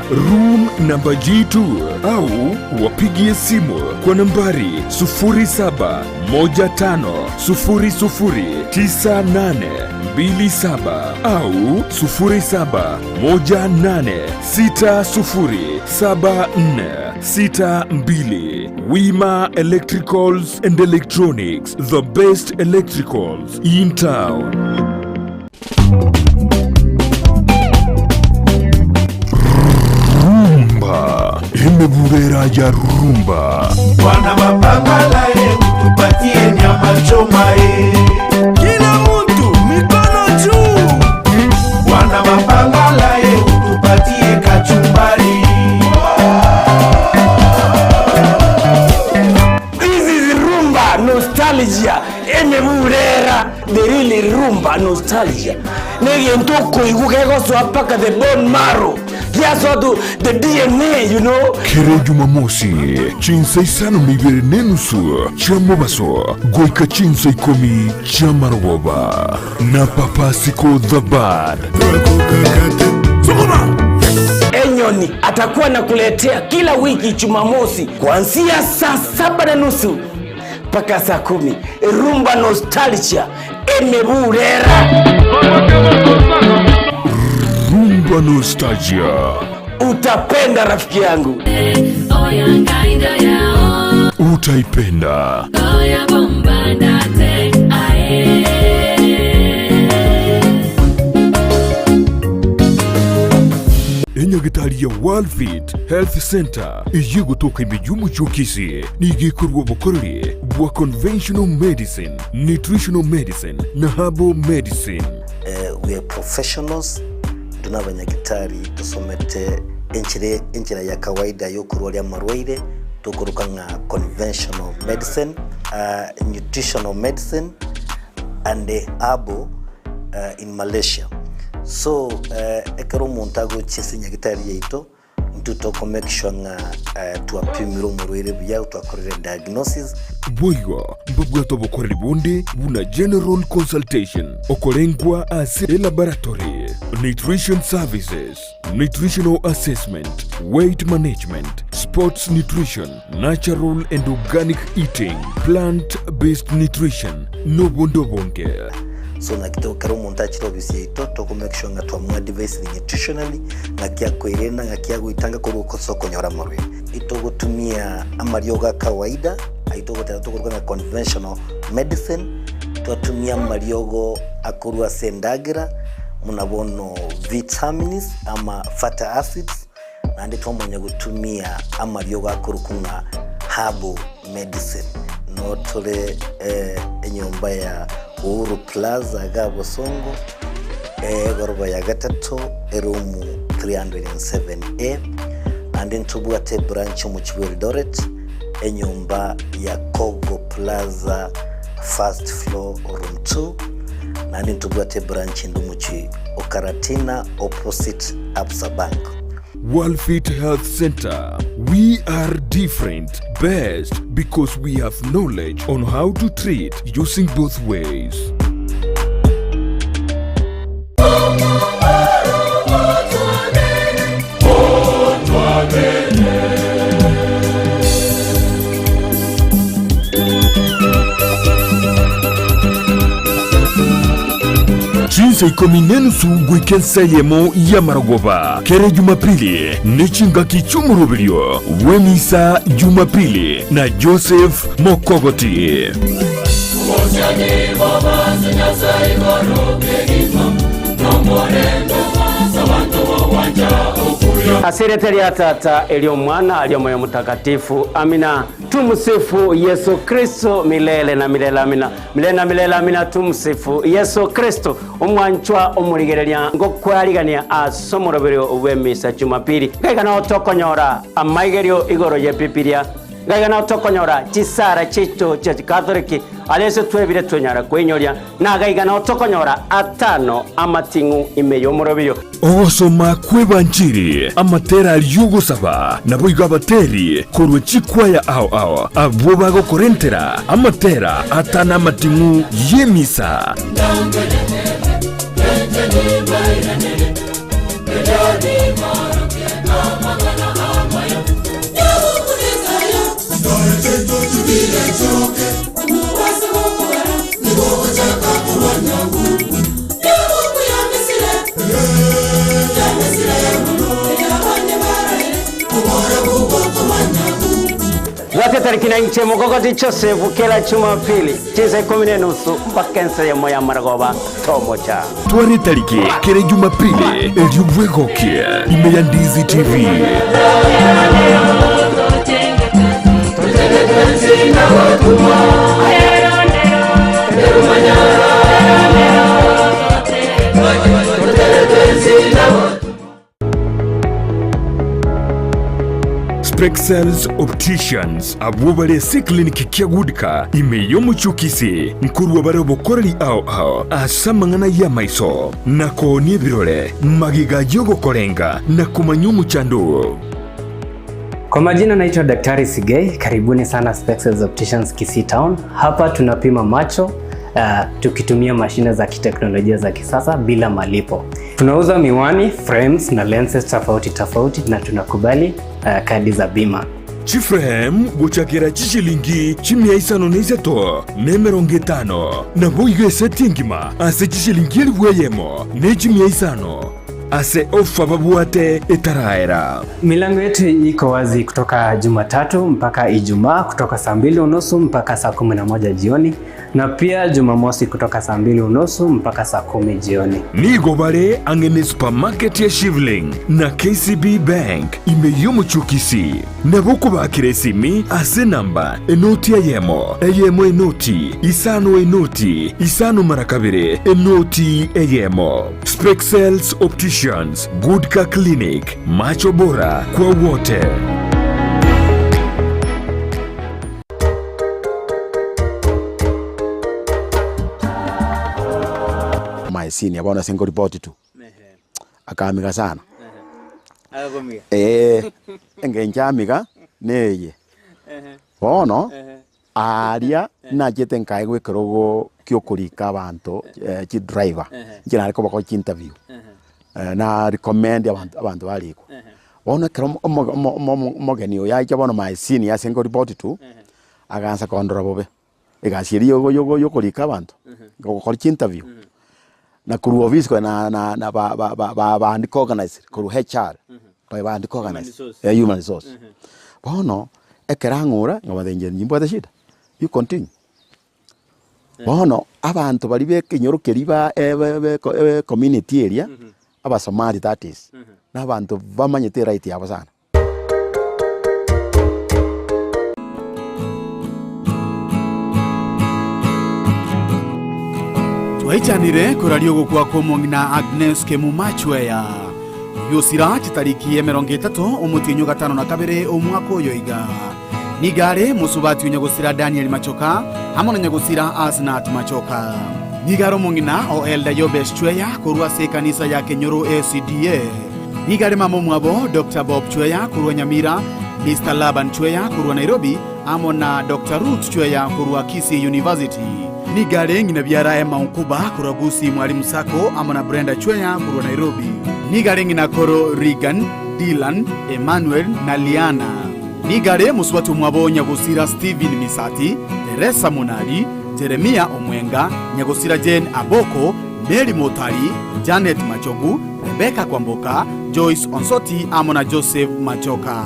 Room namba G2 au wapigie simu kwa nambari 0715009827 au 0718607462. Wima Electricals and Electronics, the best electricals in town. Rumba, emebubera ya rumba. Bwana mapangala ye, utupatie nyama choma ye. Kila mtu mikono juu. Bwana mapangala ye, utupatie kachumbari. This is rumba nostalgia. Emeburera the real rumba nostalgia. Negento okoigwa kegosoa mpaka the bone marrow. Giasoa to the DNA, you know. Kere Jumamosi, chinsa isano na ibere na enusu chia mobaso goika chinsa ikomi chia marogoba na Papa Siko the Bad. Enyoni atakuwa anakuletea kila wiki Jumamosi kuanzia saa saba na nusu mpaka saa kumi. Rumba Nostalgia emeburera. Rumba Nostalgia. Utapenda rafiki yangu. Utaipenda. Enyagitari ya Worldfit Health Center eye gotoka ime y'omochie o Kisii nigo ekorwa obokoreri bwa conventional medicine, nutritional medicine na herbal medicine. We are professionals, intwe nabanyagitari tosomete enchera enchera ya kawaida yokorwaria amarwaire tokoroka ng'a conventional medicine, nutritional medicine and herbal in Malaysia. So ekero omonto agochia ase enyagitari yaito, Intwe toko make sure ng'a twapimire omorwaire buya, twakorire diagnosis. Boigo mbabwate obokoreri bonde buna general consultation, okorengwa ase elaboratory, nutrition services, nutritional assessment, weight management, sports nutrition, natural and organic eating, plant based nutrition, nobonde obonge. So naki to ekero omonto achire ofisi yaito toko make sure ng'a twamoadvisire nutritionally ng'aki akoirena ng'aki agoitanga korwa ase okonyora amarwaire. Itogotumia amariogo a kawaida ayio togoteba tokoruga ng'a conventional medicine, twatumia amariogo akorwa ase endagera buna bono vitamins ama fatty acids, naende twamanya gotumia amariogo akorokwa ng'a herbal medicine. Noo tore enyomba ya Uhuru Plaza iga Bosongo, egoroba ya gatato, eroom 307A. Naende ntobwate ebranch omochie bwa Eldoret, enyomba ya Kogo Plaza first floor room 2. Naende ntobwate ebranch ende omochie o Karatina opposite Absa Bank. Worldfit Health Center, we are different, best because we have knowledge on how to treat using both ways. Chinsa ikomi nenusu goika ensa eyemo y'amarogoba kere Jumapili ne chingaki chi'omoroberio bw'emisa Jumapili na Joseph Mokogoti. Ase erieta ria Tata, eri'Omwana, eri'Omoyo Omotakatifu. Amina. Tumsifu Yesu Kristo milele na milele. Amina. Milele na milele. Amina. Tumsifu Yesu Kristo. Omwanchwa omorigereria ngokwarigania ase omoroberio bw'emisa Jumapili. Ngaiga nao tokonyora amaigerio igoro y'Ebibilia. Ngaiga nao tokonyora chisara chiaito chia Chikatholiki aria ase twebire twenyara kweinyoria, na gaiga nao tokonyora atano amating'u ime y'omoroberio. Ogosoma kw'Ebanchiri, amatera aria y'ogosaba, naboigo abateri korwa chikwaya ao ao, abwo bagokorentera amatera atano amating'u y'emisa. tariki na inche Mogogoti Joseph kera Jumapili chinsa ikomi na enusu mpaka ensa eyemo y'amaragoba tomocha. Tware etariki kera Jumapili erio bwegokie ime ya Ndizi TV. Spexels Opticians abwo bare ase eclinic kia Goodcar ime y'omochie o Kisii nkorwa bare obokoreri ao ao ase amang'ana y'amaiso na koonia ebirore magega y'ogokorenga na komanya omochando oo. Kwa majina naitwa Daktari Sigei, karibuni sana Spexels Opticians Kisii Town. Hapa tunapima macho tukitumia mashine za kiteknolojia za kisasa bila malipo. Tunauza miwani, frames na lenses tofauti tofauti na tunakubali kadi za bima. Chiframe gochakera chishilingi chimia isano na isato na emerongo etano, naboigo eseti engima ase chishilingi elifu eyemo ne chimia isano ase ofa babwate etaraera. Milango yetu iko wazi kutoka Jumatatu mpaka Ijumaa kutoka saa 2:30 mpaka saa 11 jioni na pia Jumamosi kutoka saa 2:30 mpaka saa 10 jioni. Nigo bare ang'e ne supermarket ya Shivling na KCB Bank ime y'omochie o Kisii. Nabo okobakera esimi ase enamba enoti eyemo, eyemo enoti, isano enoti, isano mara kabere, enoti eyemo. Spexels Opticians, Goodcar Clinic, macho bora kwa wote. My senior bono ase nkoripoti tu, akamiga sana. Eeh, engencho amiga neye, bono aaria nachete nkaegwa ekerogo kia okorika abanto chidriver, inche nare kobakora chiinterview, na recommend abanto abanto barikwa. Bono ekero omo omo omo omo omogeni oyo aicha bono my senior ase nkoripoti tu, agansa kondora bobe. Egasi eria yogo yogo yokorika abanto, gokora chiinterview, na korwa ofisi konya na na na ba ba ba ba bandika organize korwa HR, baye bandika organize, eh human resource. Bono, ekero ang'ora, nkabatebia inche nimbwate shida, you continue. Bono, abanto baria ba ekenyoro keria ba be be be community eria, abasomali that is, na abanto bamanyete eright yabo sana. Twaichanire koraria ogokwa kw'omong'ina Agnes Kemuma Chweya, oyio osira chitariki emerongo etato omotienyi o gatano na kabere omwaka oyo iga. Nigo are mosubati o nyagosira Daniel Machoka amo na nyagosira Asnat Machoka. Nigo are omong'ina o Elder Yobesh Chweya korwa ase ekanisa ya Kenyoro ACDA. Nigo are mama omwabo Doctor Bob Chweya korwa Nyamira, Mister Laban Chweya korwa Nairobi amo na Doctor Ruth Chweya korwa Kisii University. Nigo are ng'ina biara Emma Onkuba korwa Gusii Mwalimu Sacco amo na Brenda Chweya korwa Nairobi. Nigo are ng'ina koro Regan, Dylan, Emmanuel na Liana. Nigo are mosubati omwabo Nyagosira Stephen Misati, Teresa Monari, Jeremia Omwenga, Nyagosira Jane Aboko, Mary Motari, Janet Machogu, Rebecca Kwamboka, Joyce Onsoti amo na Joseph Machoka.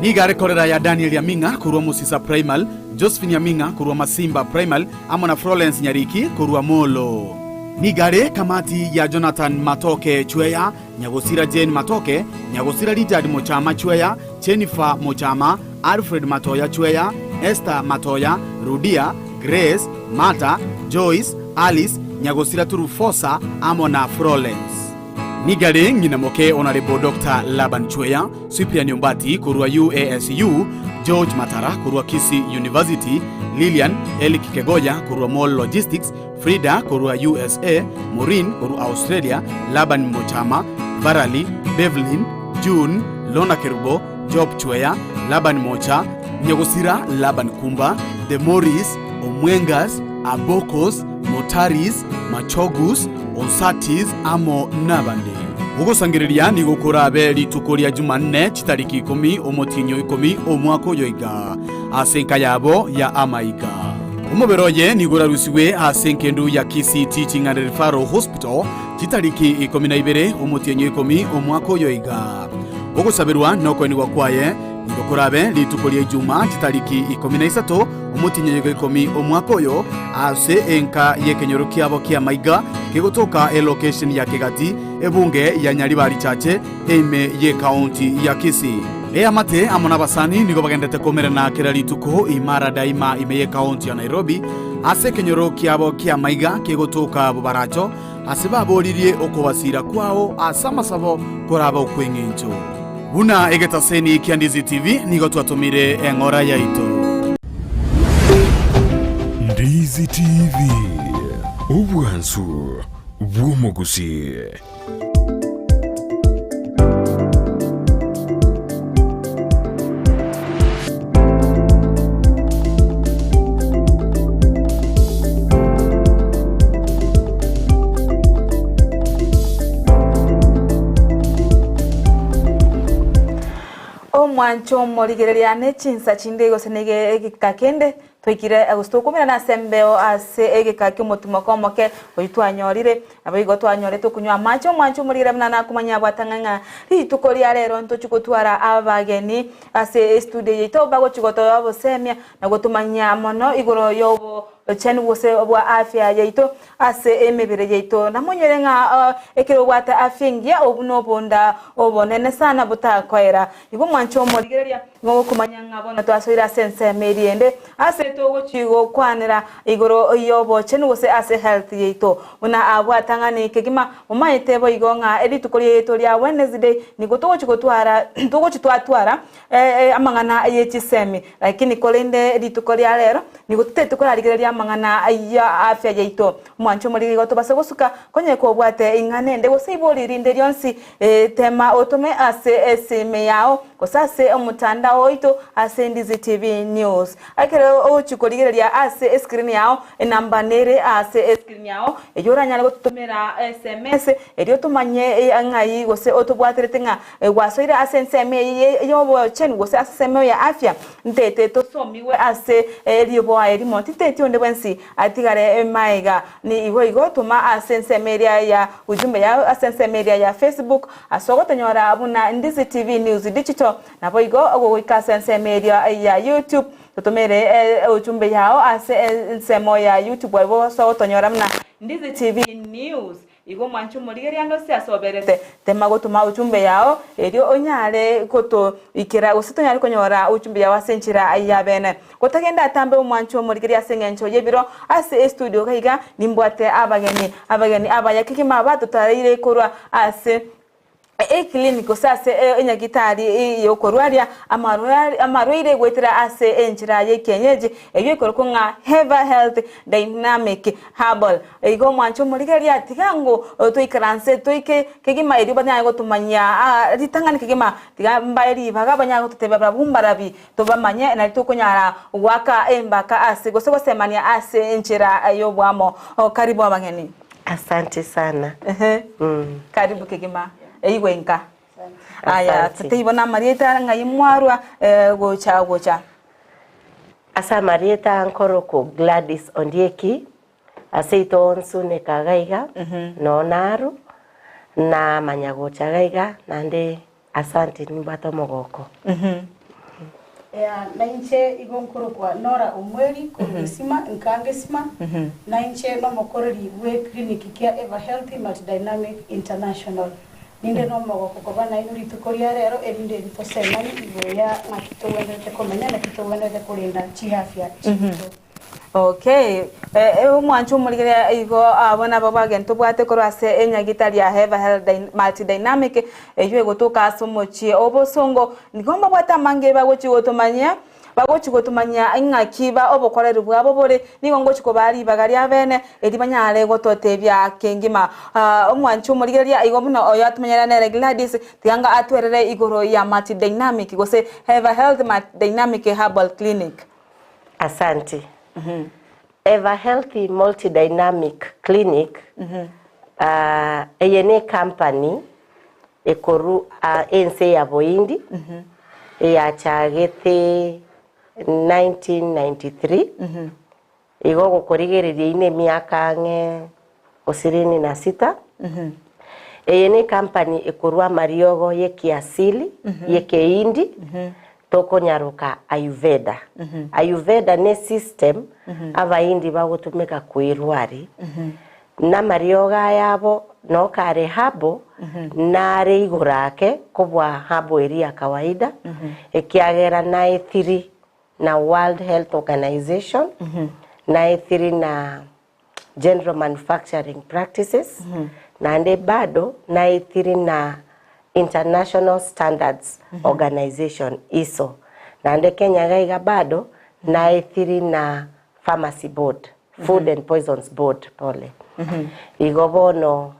Nigo are korera ya Daniel Aming'a korwa Musisa Primal, Josephine Aming'a korwa Masimba Primal amo na Florence Nyariki korwa Molo. Nigo are kamati ya Jonathan Matoke Chweya, Nyagosira Jane Matoke, Nyagosira Richard Mochama Chweya, Jennifer Mochama, Alfred Matoya Chweya, Esther Matoya, Rudia, Grace, Martha, Joyce, Alice, Nyagosira Turufosa amo na Florence. Nigo are ng'ina moke Honourable Doctor Laban Chweya, Cyprian Ombati korwa UASU, George Matara korwa Kisii University, Lilian Eric Kegoya korwa Mall Logistics, Frida korwa USA, Maureen korwa Australia, Laban Mochama, Varali, Bevelyn, June, Lorna Kerubo, Job Chweya, Laban Mocha, Nyagosira Laban Kumba, The Morris, Omwengas, Abokos, Motaris, Machogus, Onsatis amo nabande. Ogosangereria nigo korabe rituko ria Jumanne chitariki ikomi omotienyi o ikomi omwaka oyo iga, ase enka yabo ya amaiga. Omobere oye nigo orarusigwe ase engendu ya Kisii Teaching and Referral Hospital chitariki 12 omotienyi o ikomi omwaka oyo iga. Ogosaberwa nokoenigwa kwaye. Nigo korabe rituko ria Ijuma chitariki ikomi na isato omotienyi oyo ikomi omwaka oyo ase enka y'ekenyoro kiabo ki'amaiga kegotoka elocation ya Kegati, ebunge ya Nyaribari Chache, eime y'ekaunti ya Kisii. Eamate amo nabasani nigo bagendete komerana kera rituko imara daima ime y'ekaunti ya Nairobi ase ekenyoro kiabo ki'amaiga kegotoka Bobaracho ase baboririe okobasiira kwao ase amasabo korabe okw'engencho. Buna egetaseni kia Ndizi TV nigo twatomire eng'ora yaito. Ndizi TV, obwansu bw'omogusii. Omwancho omorigereria ne chinsa chinde gose nigo egeka kende twaikire gose tokomerana ase embeo ase egeka ki'omotimoko omoke oyio twanyorire. Naboigo twanyorete okonywa amache omwancho omorigereria buna nakomanya abwatang'a ng'a rituko ria rero ntochie gotwara abageni ase estudio yaito bagochia gotoa obosemia na gotomanyia mono igoro y'obochenu gose bwa afya yaito ase emebere yaito. Namonyore ng'a ekero obwate afya engiya obwo nobonda obonene sana botakoera. Igo mwanche omorigereria, igo gokomanya ng'a bono twasoire ase ensemo eria ende, ase togochia gokwanera igoro y'obochenu gose ase health yaito. Buna abwatang'ani kegima, momaete boigo ng'a rituko riaito ria Wednesday nigo togochia gotwara togochia twatwara amang'ana ye chisemi. Lakini korende rituko ria rero nigo totagete korarigereria amang'ana ya afya yaito. Omwanche omoriri igo tobase gosuka konye kobwate ing'ana ende gose ibori rinde rionsi Tema otome ase esimi yao gose ase omotandao oito ase Ndizi TV News. Ekero ogochia korigereria ase escreen yao, enamba nere ase escreen yao eyio oranyare gototomera sms erio tomanye ng'ai gose otobwaterete ng'a gwasoire ase ensemo eye y'obochenu gose ase ensemo ya afya. Ntete tosomigwe ase riboa erimo, tinteti onde bwensi atigare maega. Nigo igo toma ase ensemo eria ya ujumbe yao ase ensemo eria ya Facebook ase ogotonyora buna Ndizi TV News Digital. Naboigo ogogoika ase ensemo eria ya YouTube totomere ujumbe yao ase ensemo ya YouTube abwo ase ogotonyora buna Ndizi TV News. Igo mwanche omorigereria ande onsi ase oberete, tema gotoma ujumbe yao, erio onyare gotoikera gose tonyare konyora ujumbe yao ase enchera ya bene. Gotagenda atambe omwanche omorigereria ase engencho y'ebiro ase estudio iga iga, nimbwate abageni, abageni abaya kegima batotareire korwa ase Eclinic gose ase enyagitari y'okorwaria amarwaire goetera ase enchera y'ekienyeji eyio ekorokwa ng'a Heva Health Dynamic Herbal. Igo omwanche omorigereria tiga ng'o toikaranse toike kegima erio banyare gotomanyia ritang'ani kegima tiga mbae ribaga banyare gototebia barabwo mbarabi tobamanye nari tokonyara goaka embaka ase gose gosemania ase enchera y'oboamo. Karibu abageni. Asante sana. Ehe. Karibu kegima. Eigwe nka. Aya, Asante. toteibo na amarieta ng'ai mwarwa eh, gocha gocha. Ase amarieta nkorokwo Gladys Ondieki, ase ito onsuneka iga iga, noo naru, namanya gocha iga iga, naende Asante nimbwate omogoko. Ea, nainche igo nkorokwa Nora Omweri korwa Gesima, nka Gesima, nainche nomokoreri bw'eclinic kia Ever Healthy Multidynamic International. Ninde nomogoko koba nainwe rituko ria rero erinde eri tosemanie igoro ya ng'aki togwenerete komenya naki togwenerete korenda chiafya chiaito. Okay, omwancho omorigereria igo abwo nabo abageni tobwate korwa ase enyagitari ya Heva Health Multidynamic eywo egotoka ase omochie o Bosongo. Nigo mbabwate amange bagochia gotomanyia bagochia gotomanyia ing'aki ba obokoreri bwabo bore, nigo ngochia kobaa ribaga ria bene eri banyare gototebia kengima. Omwancho omorigereria igo buna oyo atomanyera nere Gladys, tiga anga atwerere igoro ya Multidynamic gose Heva Health Multidynamic Herbal Clinic. Asante. Ever Healthy Multidynamic Clinic, eye ne ecompany ekoru ense ya Bohindi, eyachagete 1993, igo ogokorigereria ine emiaka ang'e isirini na sita. Eye ne ecompany ekorwa amariogo ye kiasili, ye kehindi. Tokonyaroka Ayurveda. Ayurveda ne system Abahindi bagotumeka koirwari, namariogo ayabo nokare herbal, nare igoro ake kobua herbal eria ya kawaida, ekiagera naetiri na World Health Organization, naetiri na General Manufacturing Practices, naende bado naetiri na International Standards Organization, ISO. Naende Kenya iga iga bado naetiri na Pharmacy Board, Food and Poisons Board, pole. Igo bono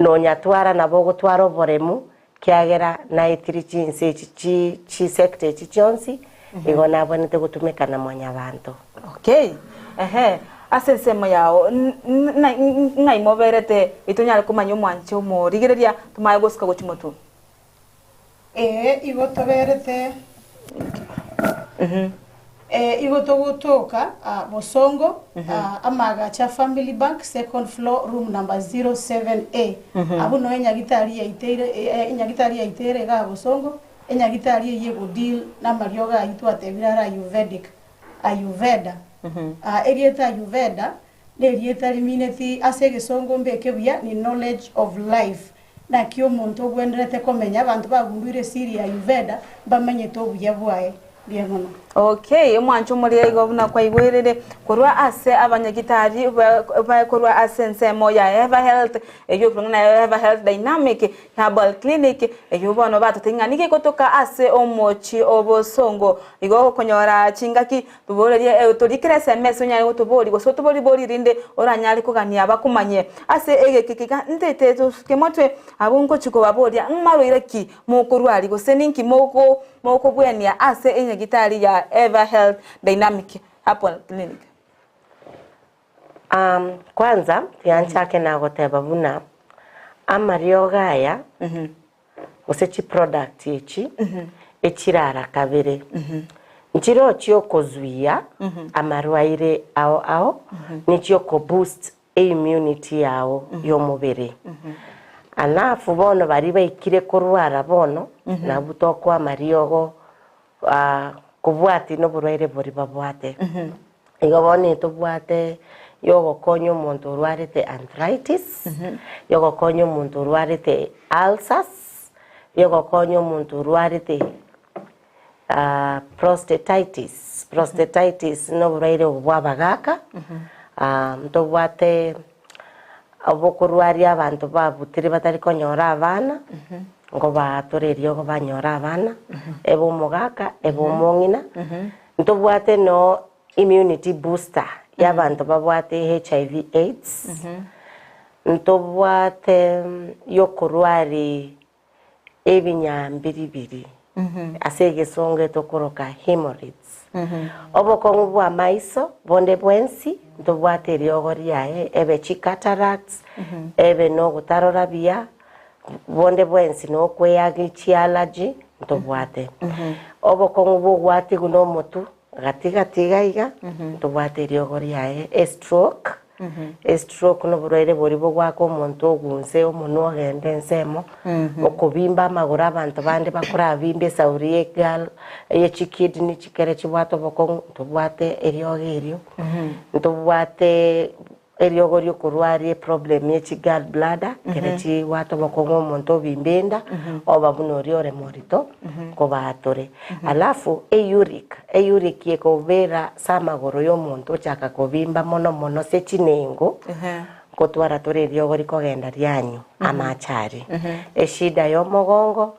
Nonyatwara nabo ogotwara oboremu, kiagera naetire chinse echi chi chisecta echi chionsi, igo nabwenerete gotumeka na mwanyabanto. Okay, ehe, ase ensemo yao ng'ai moberete etonyare komanya omwanche omorigereria tomanye gosuka gochia motwe? Ee, igo toberete, ee, igo togotoka Bosongo, Amagacha Family Bank, second floor, room number 07A. Abwo noe enyagitari yaiteire, enyagitari yaiteire igaa Bosongo, enyagitari eyio ego deal namariogo ayio twatebire are Ayurvedic, Ayurveda. Erieta Ayurveda, nerieta rimineti ase egesongo mbeke buya ni knowledge of life. Naki omonto ogwenerete komenya, abanto bagunduire esiri ya Ayurveda mbamanyete obuya bwaye. Mbuya mono. Okay, omwancho omoria igo buna kwaigwerire korwa ase abanyagitari bae korwa ase ensemo ya Eva Health, eyio ekorwa ng'a Eva Health Dynamic Herbal Clinic, eyio bono batotebia ng'a nigo egotoka ase omochie o Bosongo. Igo okonyora chingaki Toborerie, torikere SMS onyare gotoboria, gose otoborie bori rinde oranyare kogania bakomanye. Ase egeki kiga ntaete tosuke motwe, abwo ngochia kobaboria, ng'marwaire ki mokorwaria, gose ninki moko mokobwenia ase enyagitari ya Eva Health Dynamic Herbal Clinic. Kwanza tiga nchake nagoteba buna amariogo aya gose chiproduct echi echirara kabere, nchire chiokozuia amarwaire ao ao, ne chiokoboost eimmunity yao yomobere. Alafu bono baria baikire korwara bono, nabwo tokoa amariogo kobwatia noborwaire boria babwate. Igo bono etobwate yogokonya omonto orwarete arthritis, yogokonya omonto orwarete ulcers, yogokonya omonto orwarete prostatitis, prostatitis noborwaire obo bwa abagaka, ntobwate obokorwaria abanto babutire batari konyora abana, nkobaatora eriogo banyore abana, ebe omogaka, ebe omong'ina. Ntobwate no immunity booster ya abanto babwate HIV AIDS, ntobwate yokorwari ebinyambiri biri ase egesongo etokoroka hemorrhoids. Obokong'u bwa amaiso bonde bwensi ntobwate eriogo riaye ebe chicataracts, ebe nogotarora buya, bonde bwensi nokweagia chiallergy ntobwate. Obokong'u bw'ogwatigwa nomotu gati gati iga iga ntobwate eriogo riaye, estroke, estroke noborwaire boria bogoaka omonto ogunse omonwe ogende ensemo, okobimba amagoro abanto bande bakorabimbe esauri ye egal ye chikidney chikere chibwate obokong'u ntobwate eriogo erio, ntobwate Eriogo ri'okorwaria eproblem ye chi gall bladder kere chigwate obokong'u omonto obimbe enda oba buna oria ore morito nkobaa tore. Alafu e uric, e uric ekobera ase amagoro ya omonto ochaka kobimba mono mono ase chinengo nkotwara tore eriogo rikogenda rianywa amache aria. Eshida ya omogongo,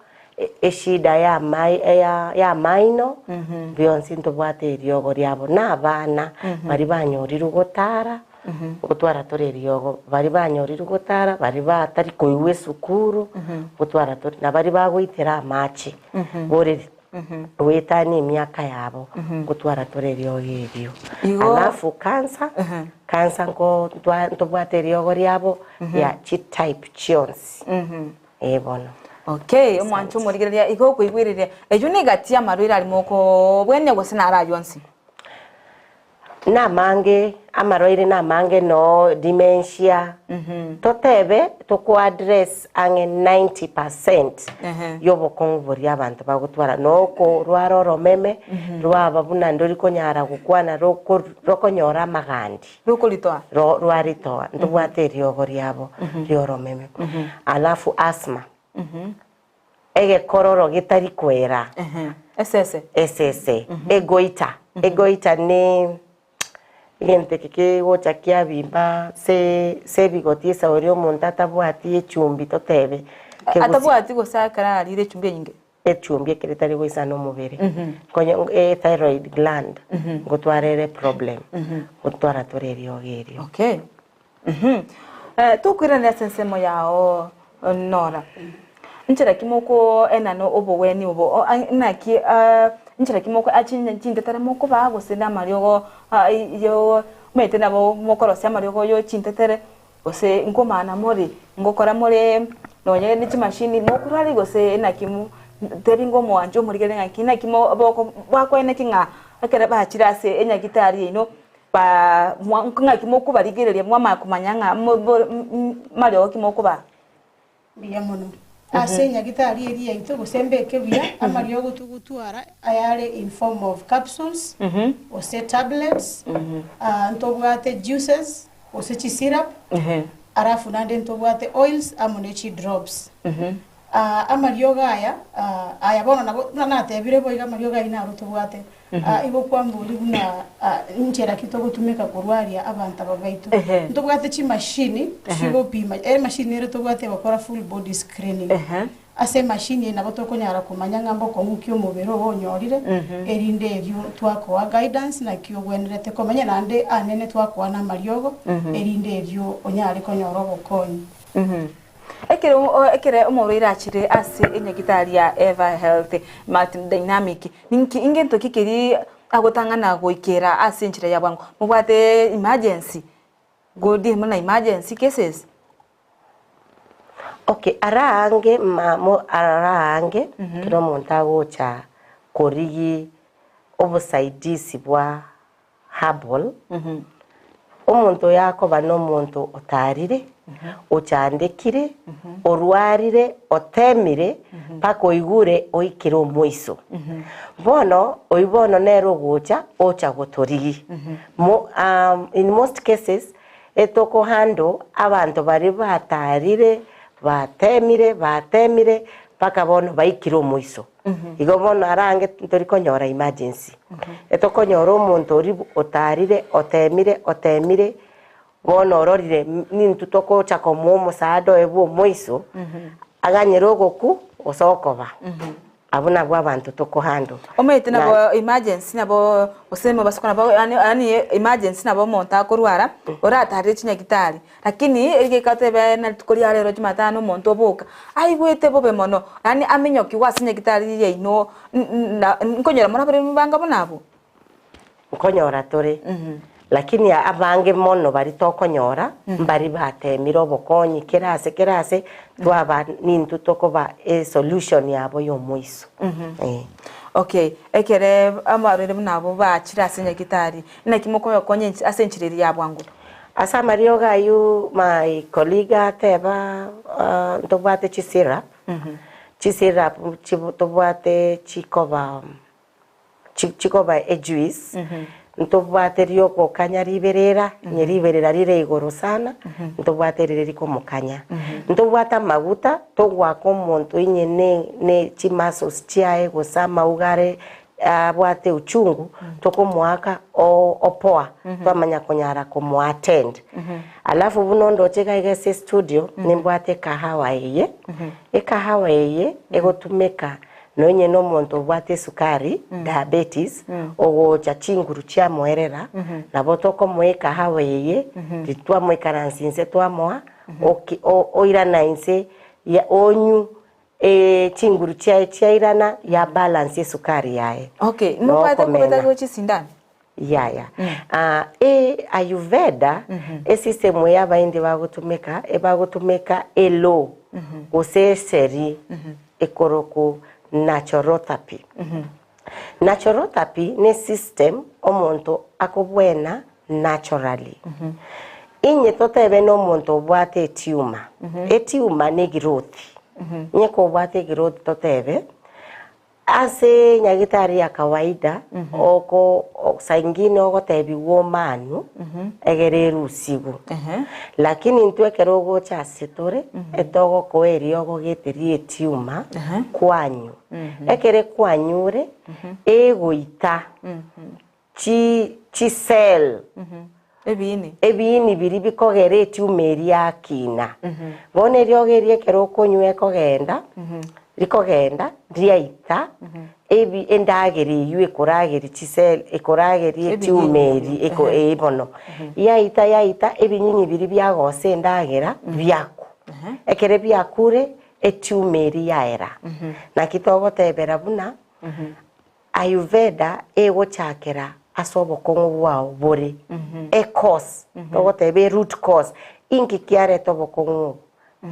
Eshida y'amaino, bionsi ntobwate eriogo riabo, na abana baria banyorirwe gotara, ngotwara tore eriogo, baria banyorirwe gotara, baria batari koigwa esukuru, ngotwara tore, na baria bagoitera amache boreri goetania emiaka yabo, ngotwara tore eriogo erio. Alafu cancer, cancer nko ntobwate eriogo riabo ria chitype chionsi. Ee bono. Okay, omwancho omorigereria igo okoigwereria, eyio negati y'amarwaire aria mokobwenia gose naro ayio onsi? Namange Amarwaire namange noo dementia, totebe toko address ang'e 90 percent yobokong'u boria abanto bagotwara. Nokorwara oromeme rwaba buna ndori konyara gokwana roko rokonyora amagandi. Rokoritoa. Ro rwaritoa ntobwate eriogo riabo rioromeme. Alafu asthma, egekororo getari kwera. Esese. Esese, egoita, egoita ne Egento eke kegocha kiabimba se se ebigoti esauri omonto atabwati echumbi totebe kegosi Atabwati gose ekero arire echumbi enyinge. Echumbi ekero etari goisana omobere konya e thyroid gland ngotwara ere problem ngotwara tore eriogo erio. Okay. Tokoirana ase ensemo yao Nora, nchera ki mokoenana obogwenia obo? Naki nchera ki moko chintetera mokobaa gose namariogo omanyete nabo mokorosia amariogo yo chintetere gose nkomana more ngokora more nonye ne chimashini mokorwaria gose naki teri ngomoancha omorigereria ng'aki naki bakoeneki ng'a ekero bachire ase enyagitari yaino Ba, mwa, ng'aki mokobarigereria mwamanya komanya ng'a mo, bo, mariogo ki mokobaa? Mbuya mono. Ase enyagitari eria yaito gose mbeke buya amariogo togotwara ayare in form of capsules gose tablets, ntobwate juices gose chisyrup, alafu naende ntobwate oils amo ne chidrops. Amariogo aya, aya bono nabo buna natebire boigo amariogo ayio naro tobwate. Igo kwambori buna nchera ki togotumeka korwaria abanto aba baito. Ntobwate chimashini chigopima, emashini ere tobwate egokora full body screening. Ase emashini eye nabo tokonyara komanya ng'a mbokong'u ki omobere ogo onyorire, erinde erio twakoa guidance naki ogwenerete komenya naende anene twakoa na amariogo, erinde erio onyare konyora obokonyi. Ekero ekere omorwaire achire ase enyagitari ya Eva Health Multi Dynamic, ninki ingento ki keria agotang'ana goikera ase enchera ya bwango? Mobwate emergency, go deal na emergency cases? Okay, ara aange mamo ara aange ekero omonto agocha korigia obosaidisi bwa herbal, omonto oyo akoba nomonto otarire, ochandekire, orwarire, otemire, mpaka oigure oikire omoiso. Bono, oyio bono nere ogocha, ocha gotorigia. Mo in most cases, etoko handle abanto baria batarire, batemire, batemire, mpaka bono baikire omoiso. Igo bono arange ntori konyora emergency. Etokonyora omonto oria otarire, otemire, otemire, bono ororire nintwe togocha komoa omosaada oye bwa omoiso, aganyere ogokwa gose okoba. Abwo nabwo abanto toko handle. Omanyete nabo emergency nabo gose mobasuko nabo yaani yaani emergency nabo omonto akorwara, oratarire chinyagitari. Lakini egeka otebe na rituko ria rero jumatano omonto oboka, aigwete bobe mono, yaani aminyokigwe ase nyagitari riria yaino na nkonyora more abaremi banga buna abwo? Nkonyora tore, lakini abange mono baria tokonyora, mbari batemire obokonyi kera ase kera ase, twaba nintwe tokoba esolution yabo ya omoiso, eh. Okay, ekere abarwaire buna abwo bachire ase nyagitari, naki mokobakonya ase enchera eria ya bwango? Ase amariogo ayio my colleague ateba ntobwate chisyrup, chisyrup tobwate chikoba chikoba ejuice, ntobwate riogokanya riberera, onye riberera rire igoro sana, ntobwate rire rikomokanya. Ntobwate amaguta togoaka omonto onye ne chimuscles chiaye gose amauga are abwate uchungu, tokomoaka opoa, twamanya konyara komoattend. Alafu buna ondoche iga iga ase estudio, nimbwate ekahawa eye, ekahawa eye egotumeka nonye na omonto obwate esukari, diabetes, ogocha chinguru chiamoerera, nabo tokomoa ekahawa eye, titwamoikaransia inse twamoa, oki oirana inse ya onywe Chinguru chiaye chiairana, ya balance esukari yaye. Okay, mobwate Nokomena. kobeta chisindano? Yaya. Ah, e Ayurveda, esystem eye abaindi bagotumeka, ebagotumeka elaw, gose eseri, ekorokwa naturotherapy. Naturotherapy ne system omonto akobwena. naturally. Inye totebe na omonto obwate etiuma, etiuma ne egrowth, inye kobwate egrowth totebe, ase nyagitari ya kawaida, oko saa ingine ogotebiwa omanu, egere erusigwe. Lakini intwe ekero ogocha ase tore, etogokoa eriogo gete ria etiuma, kwanywa. Ekero ekwanyure, egoita chi chisel Ebiini. Ebiini biria bikogera etiuma eria yakina. Bono eriogo eria ekero okonywa ekogenda, rikogenda riaita ebi endagera eywo ekorageria chisel ekorageria etiuma eria eko ee bono. Yaita yaita ebinyinyi biria biagosa endagera biakwa. Ekere biakure, etiuma eria yaera. Naki togotebera buna. Ayurveda egochakera ase obokong'u bwao bore, e cause, togoteba e root cause, inki kiareta obokong'u obo?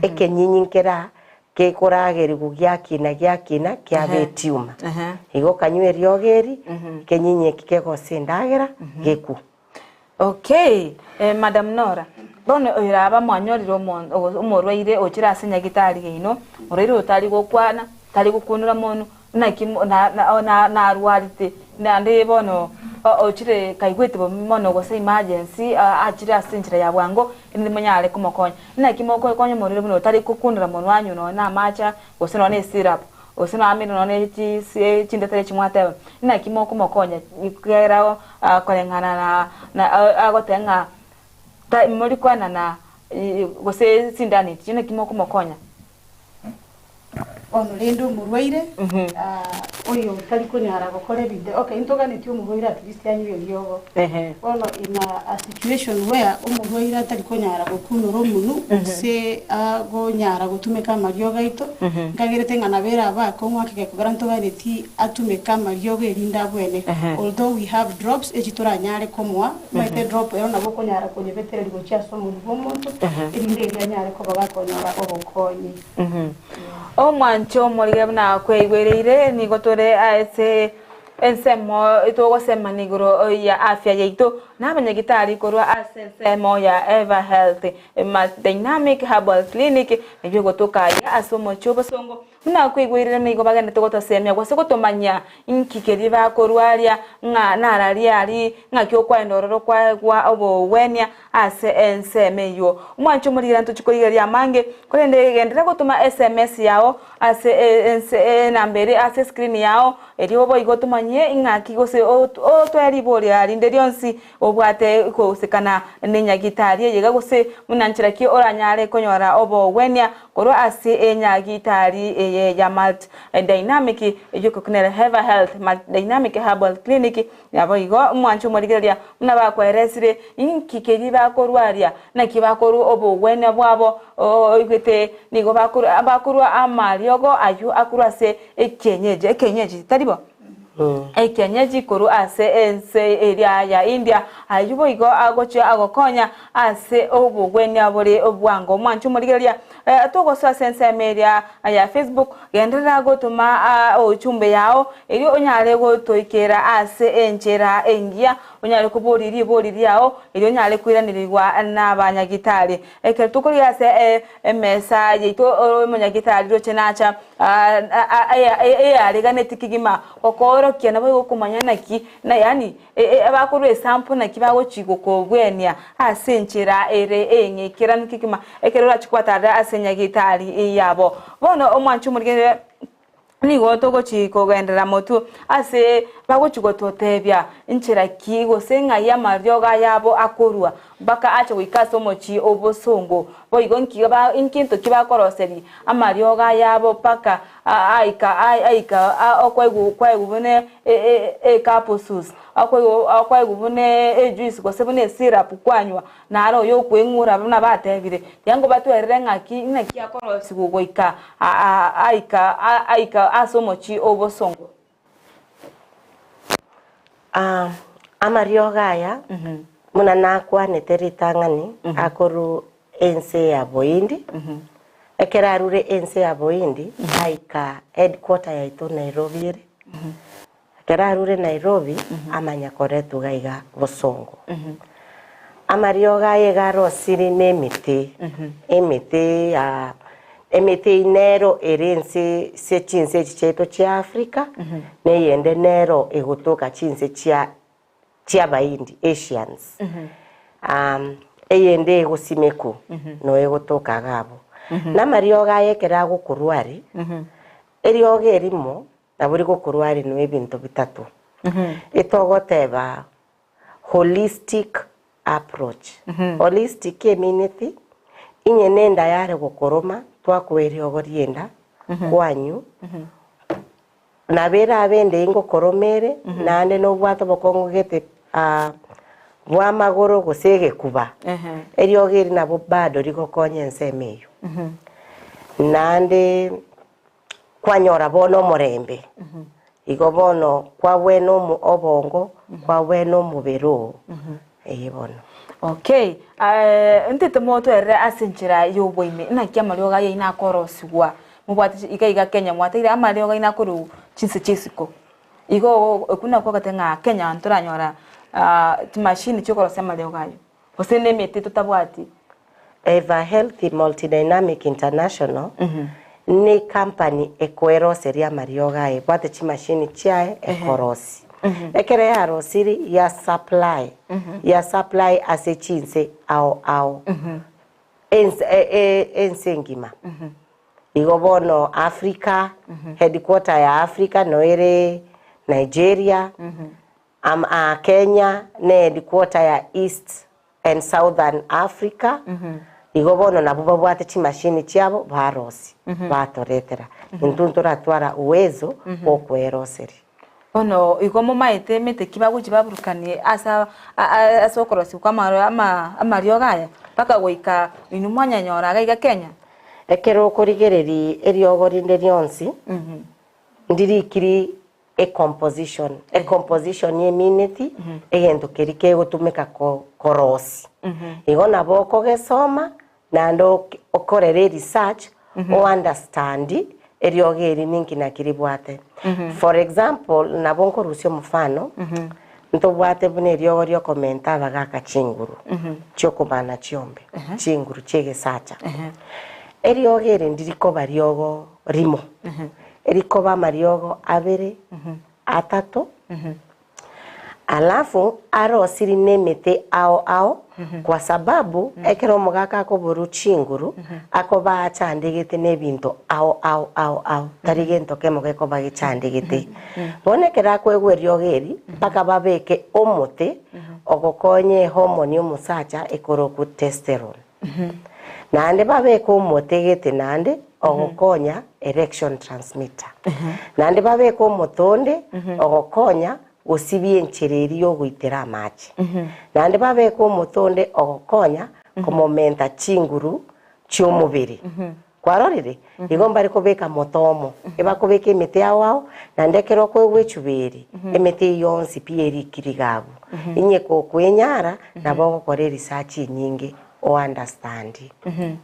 Ekenyinyi nkera gekoragerigwa giakina giakina kiaba etiuma. Igo okanywa eriogo eri, ekenyinyi eki kegosa endagera, gekwa. Okay, Madam Nora, bono oyo aba mwanyorire omorwaire ochire ase nyagitari yaino, morwaire oyo tari gokwana, tari gokunora monwe, naki narwarete, naende bono ochire kaigwete bobe mono gose emergency achire ase enchera ya bwango, erinde monyare komokonya. Naki mokokonya omorwaire buna oyo tari gokunora monwe anywe nonye na amache gose nonye na esyrup. Gose noamire nonya ne chintetero echi mwateba, Naki mokomokonya ekiagera koreng'ana na agoteba ng'a mori koenana gose sindani echi, naki mokomokonya? Bono rende omorwaire oyo otari konyara gokora ebinto, okay ntoganetie omorwaire at least anywe eriogo. Bono in a situation where omorwaire atari konyara gokunora omonwe gose agonyara gotumeka amariogo aito, nkagerete ng'a nabo erabe akong'u ake gekogera ntoganetie atumeke amariogo erinde abwene. Although we have drops echi toranyare komoa, omanyete edrop ero nabo okonyara konyebetereria gochia ase omonwe bwa omonto, erinde erio anyare koba gakonyora obokonyi. Omwancho omorige buna kweigwereire, nigo tore ase Ensemo togosemania igoro ya afya yaito nabanyagitari korwa ase ensemo ya Eva Health Dynamic Herbal Clinic eyio egotoka aiga ase omochie obosongo. Buna kwaigwerire nigo bagenderete gotosemia gose gotomanyia inki keria bakorwaria ng'a nararia aria ng'aki okwaenda ororo kwaegwa obogwenia ase ensemo eyio. Omwancho omorigera ntochie korigereria amange, korende genderera gotoma sms yao ase ense enamba ere ase escreen yao, erio boigo tomanye ing'aki gose otoe riboria rinde rionsi obwate kogosekana nenyagitari eye iga gose buna nchera ki oranyare konyora obogwenia korwa ase enyagitari eye ya Malt Dynamic eyio ekokunera Heva Health Malt Dynamic Herbal Clinic. Naboigo omwanche omorigereria buna bakweresire, inki keria bakorwaria, naki bakorua obogwenia bwabo, oigwete nigo bakorua amariogo ayio akorwa ase ekienyeji, ekienyeji, tari bo? Ekienyeji korwa ase ense eria ya India, ayio boigo agochia agokonya ase obogwenia bore bwango. Omwanche omorigereria, togosoa ase ensemo eria ya Facebook, genderera gotoma ochumbe yao, Erio onyare gotoikera ase enchera engiya, onyare koboria ribori riao, erio onyare koiranerigwa nabanyagitari. Ekero tokorigia ase emesa yaito omonyagitari roche nacha eyareganeti kegima gokoorokia nabo okomanya naki yaani bakorwa esample naki bagochi gokobwenia ase enchera ere eng'ikeranu kegima ekero orachi kobatarera ase nyagitari yabo. Bono omwancho omorigereria. Nigo togochi kogenderera motwe ase bagochi gototebia nchera ki gose ng'ai amariogo ayabo akorua mpaka ache goika ase omochie obosongo. Boigo nki ba nkento ki bakoroseria amariogo ayabo mpaka aika aika okoegwa kwaegwa buna ecapsules okoegwa okoegwa buna ejuice gose buna esyrup kwanywa. Naro oyo okweng'ura buna batebire, tiga nkobatwerere ng'aki naki akorosigwa goika aika aika ase omochie obosongo. Amariogo aya buna nakwanete ritang'ani akorwa ense ya Bohindi, ekero arure ense ya Bohindi aika headquarter yaito Nairobi ere, Ekero arure Nairobi amanya koretwa iga iga bosongo. Amariogo aye iga arosire nemete, emete ya emete eyio nero ere ense ase chinse echi chiaito chia Africa, na eyende nero egotoka chinse chia chi'Abahindi, Asians. Eyende egosimekwa no egotoka iga abwo. Na amariogo aya ekero agokorwa are, eriogo erimo nabo rigokorwa are no ebinto bitato. Etogoteba holistic approach. Holistic emineti, inye nenda yare gokoroma, twakoa eriogo ri'enda kwanyu, nabo erabe ende ingokoroma ere, naende nobwate obokong'u gete bw'amagoro gose egekuba, eriogo eri nabo bado rigokonya ensemo eyio. Naende kwanyora bono omorembe, igo bono kwabwena omo obongo, kwabwena omobere oo, eye bono. Okay, ntete motwerere ase enchera ya oboime, naki amariogo aya aino akorosigwa, mobwate chi iga iga Kenya mwateire amariogo aino akorwa chinse chia isiko. Igo okwo nakwo ogoteba ng'a Kenya ntoranyora chimashini chiokorosia amariogo aywo, gose na emete totabwati. Eva Healthy Multidynamic International ne company ekoeroseria amariogo aye ebwate chimashini chiaye ekorosi. Ekero yarosiri ya supply ya supply ase chinse ao ao ense ense engima. Igo bono Africa headquarter ya Africa no ere Nigeria am Kenya ne headquarter ya East and Southern Africa, igo bono nabwo babwate chimashini chiabo barosie, batoretera. Intwe ntoratwara uwezo bw'okweroseria. Bono igo momaete emete ki bagochia baburukanie ase ase okorosia kwa amariogo aya, mpaka goika inwe mwanyanyora iga iga Kenya? Ekero okorigereria eriogo rinde rionsi, ndirikiri A composition. A composition emineti egento keria kegotumeka ko- korosia. Igo nabo okogesoma naende ok- okorere eresearch o understand eriogo eri ninki naki ribwate. For example, nabo nkorusia omofano, ntobwate buna eriogo riokomenta abagaka chinguru chiokomana chiombe, chinguru chiegesacha. Eriogo eri ndirikoba riogo rimo, rikoba amariogo abere, atato, alafu arosiri nemete ao ao kwa sababu ekero omogaka akoborwa chinguru akoba achandegete nebinto ao ao ao ao tari gento kemo gekoba gechandegete. Bono ekero akoegwa eriogo eri mpaka babeke omote ogokonya ehormone ya omosacha ekorokwa testosterone. Naende babeke omote gete naende ogokonya erection transmitter. Naende babeke omote onde ogokonya gosibia enchera eria yogoitera amache. Naende babeke omote onde ogokonya komomenta chinguru chi'omobere. Kwarorire? Igo mbare kobeka mote omo, ebakobeka emete ao ao, naende ekero okoegwa echuberi, emete eyio yonsi pi erikire iga abwo. Inye kokwenyara, nabo ogokora eresearch enyinge o understand.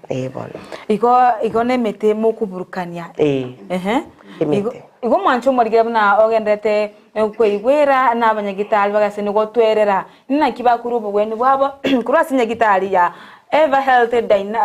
Ee bono. Igo igo na emete mokoburukania. Ee. Ehe. Emete. Igo mwanche omorigere buna ogenderete koigwera na abanyagitari bagase nigotwerera Naki bakorua obogwenia bwabo korwa ase nyagitari ya Eva Health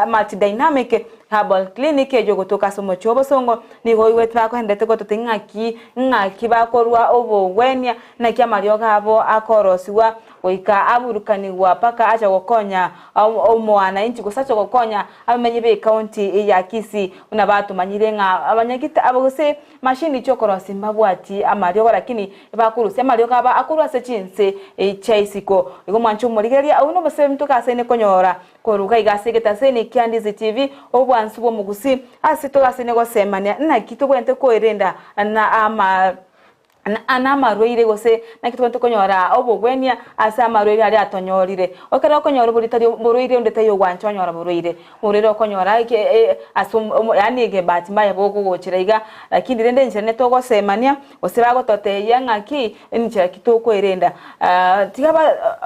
Multidynamic Herbal Clinic eyio egotoka ase omochie o Bosongo, nigo oigwete bakoenderete gototebia ng'aki ng'aki bakorua obogwenia, naki amariogo abo akorosigwa goika aburukanigwa mpaka acha gokonya omwananchi gose acha gokonya abamenyi b'ecounty ya Kisii buna batomanyire ng'a abanyagita gose mashini chiokorosia mbabwati amariogo lakini Bakorusia amariogo abo akorwa ase chinse chia isiko. Igo mwanche omorigereria agwo nobosemi togasaine konyora korwa iga ase egetaseni kia Ndizi TV, obwansu bw'omogusi, ase togasaine gosemania naki tobwenerete koerenda na ama na amarwaire gose naki tobwenerete konyora obogwenia ase amarwaire aria atonyorire. Ekero okonyora oboritari borwaire onde taiyo ogwancha onyora borwaire. Orere okonyora eke ase yaani egebahati mbaya bogogochera iga, lakini rende enchera ne togosemania, gose bagototebia ng'aki, enchera ki tokoerenda. Tiga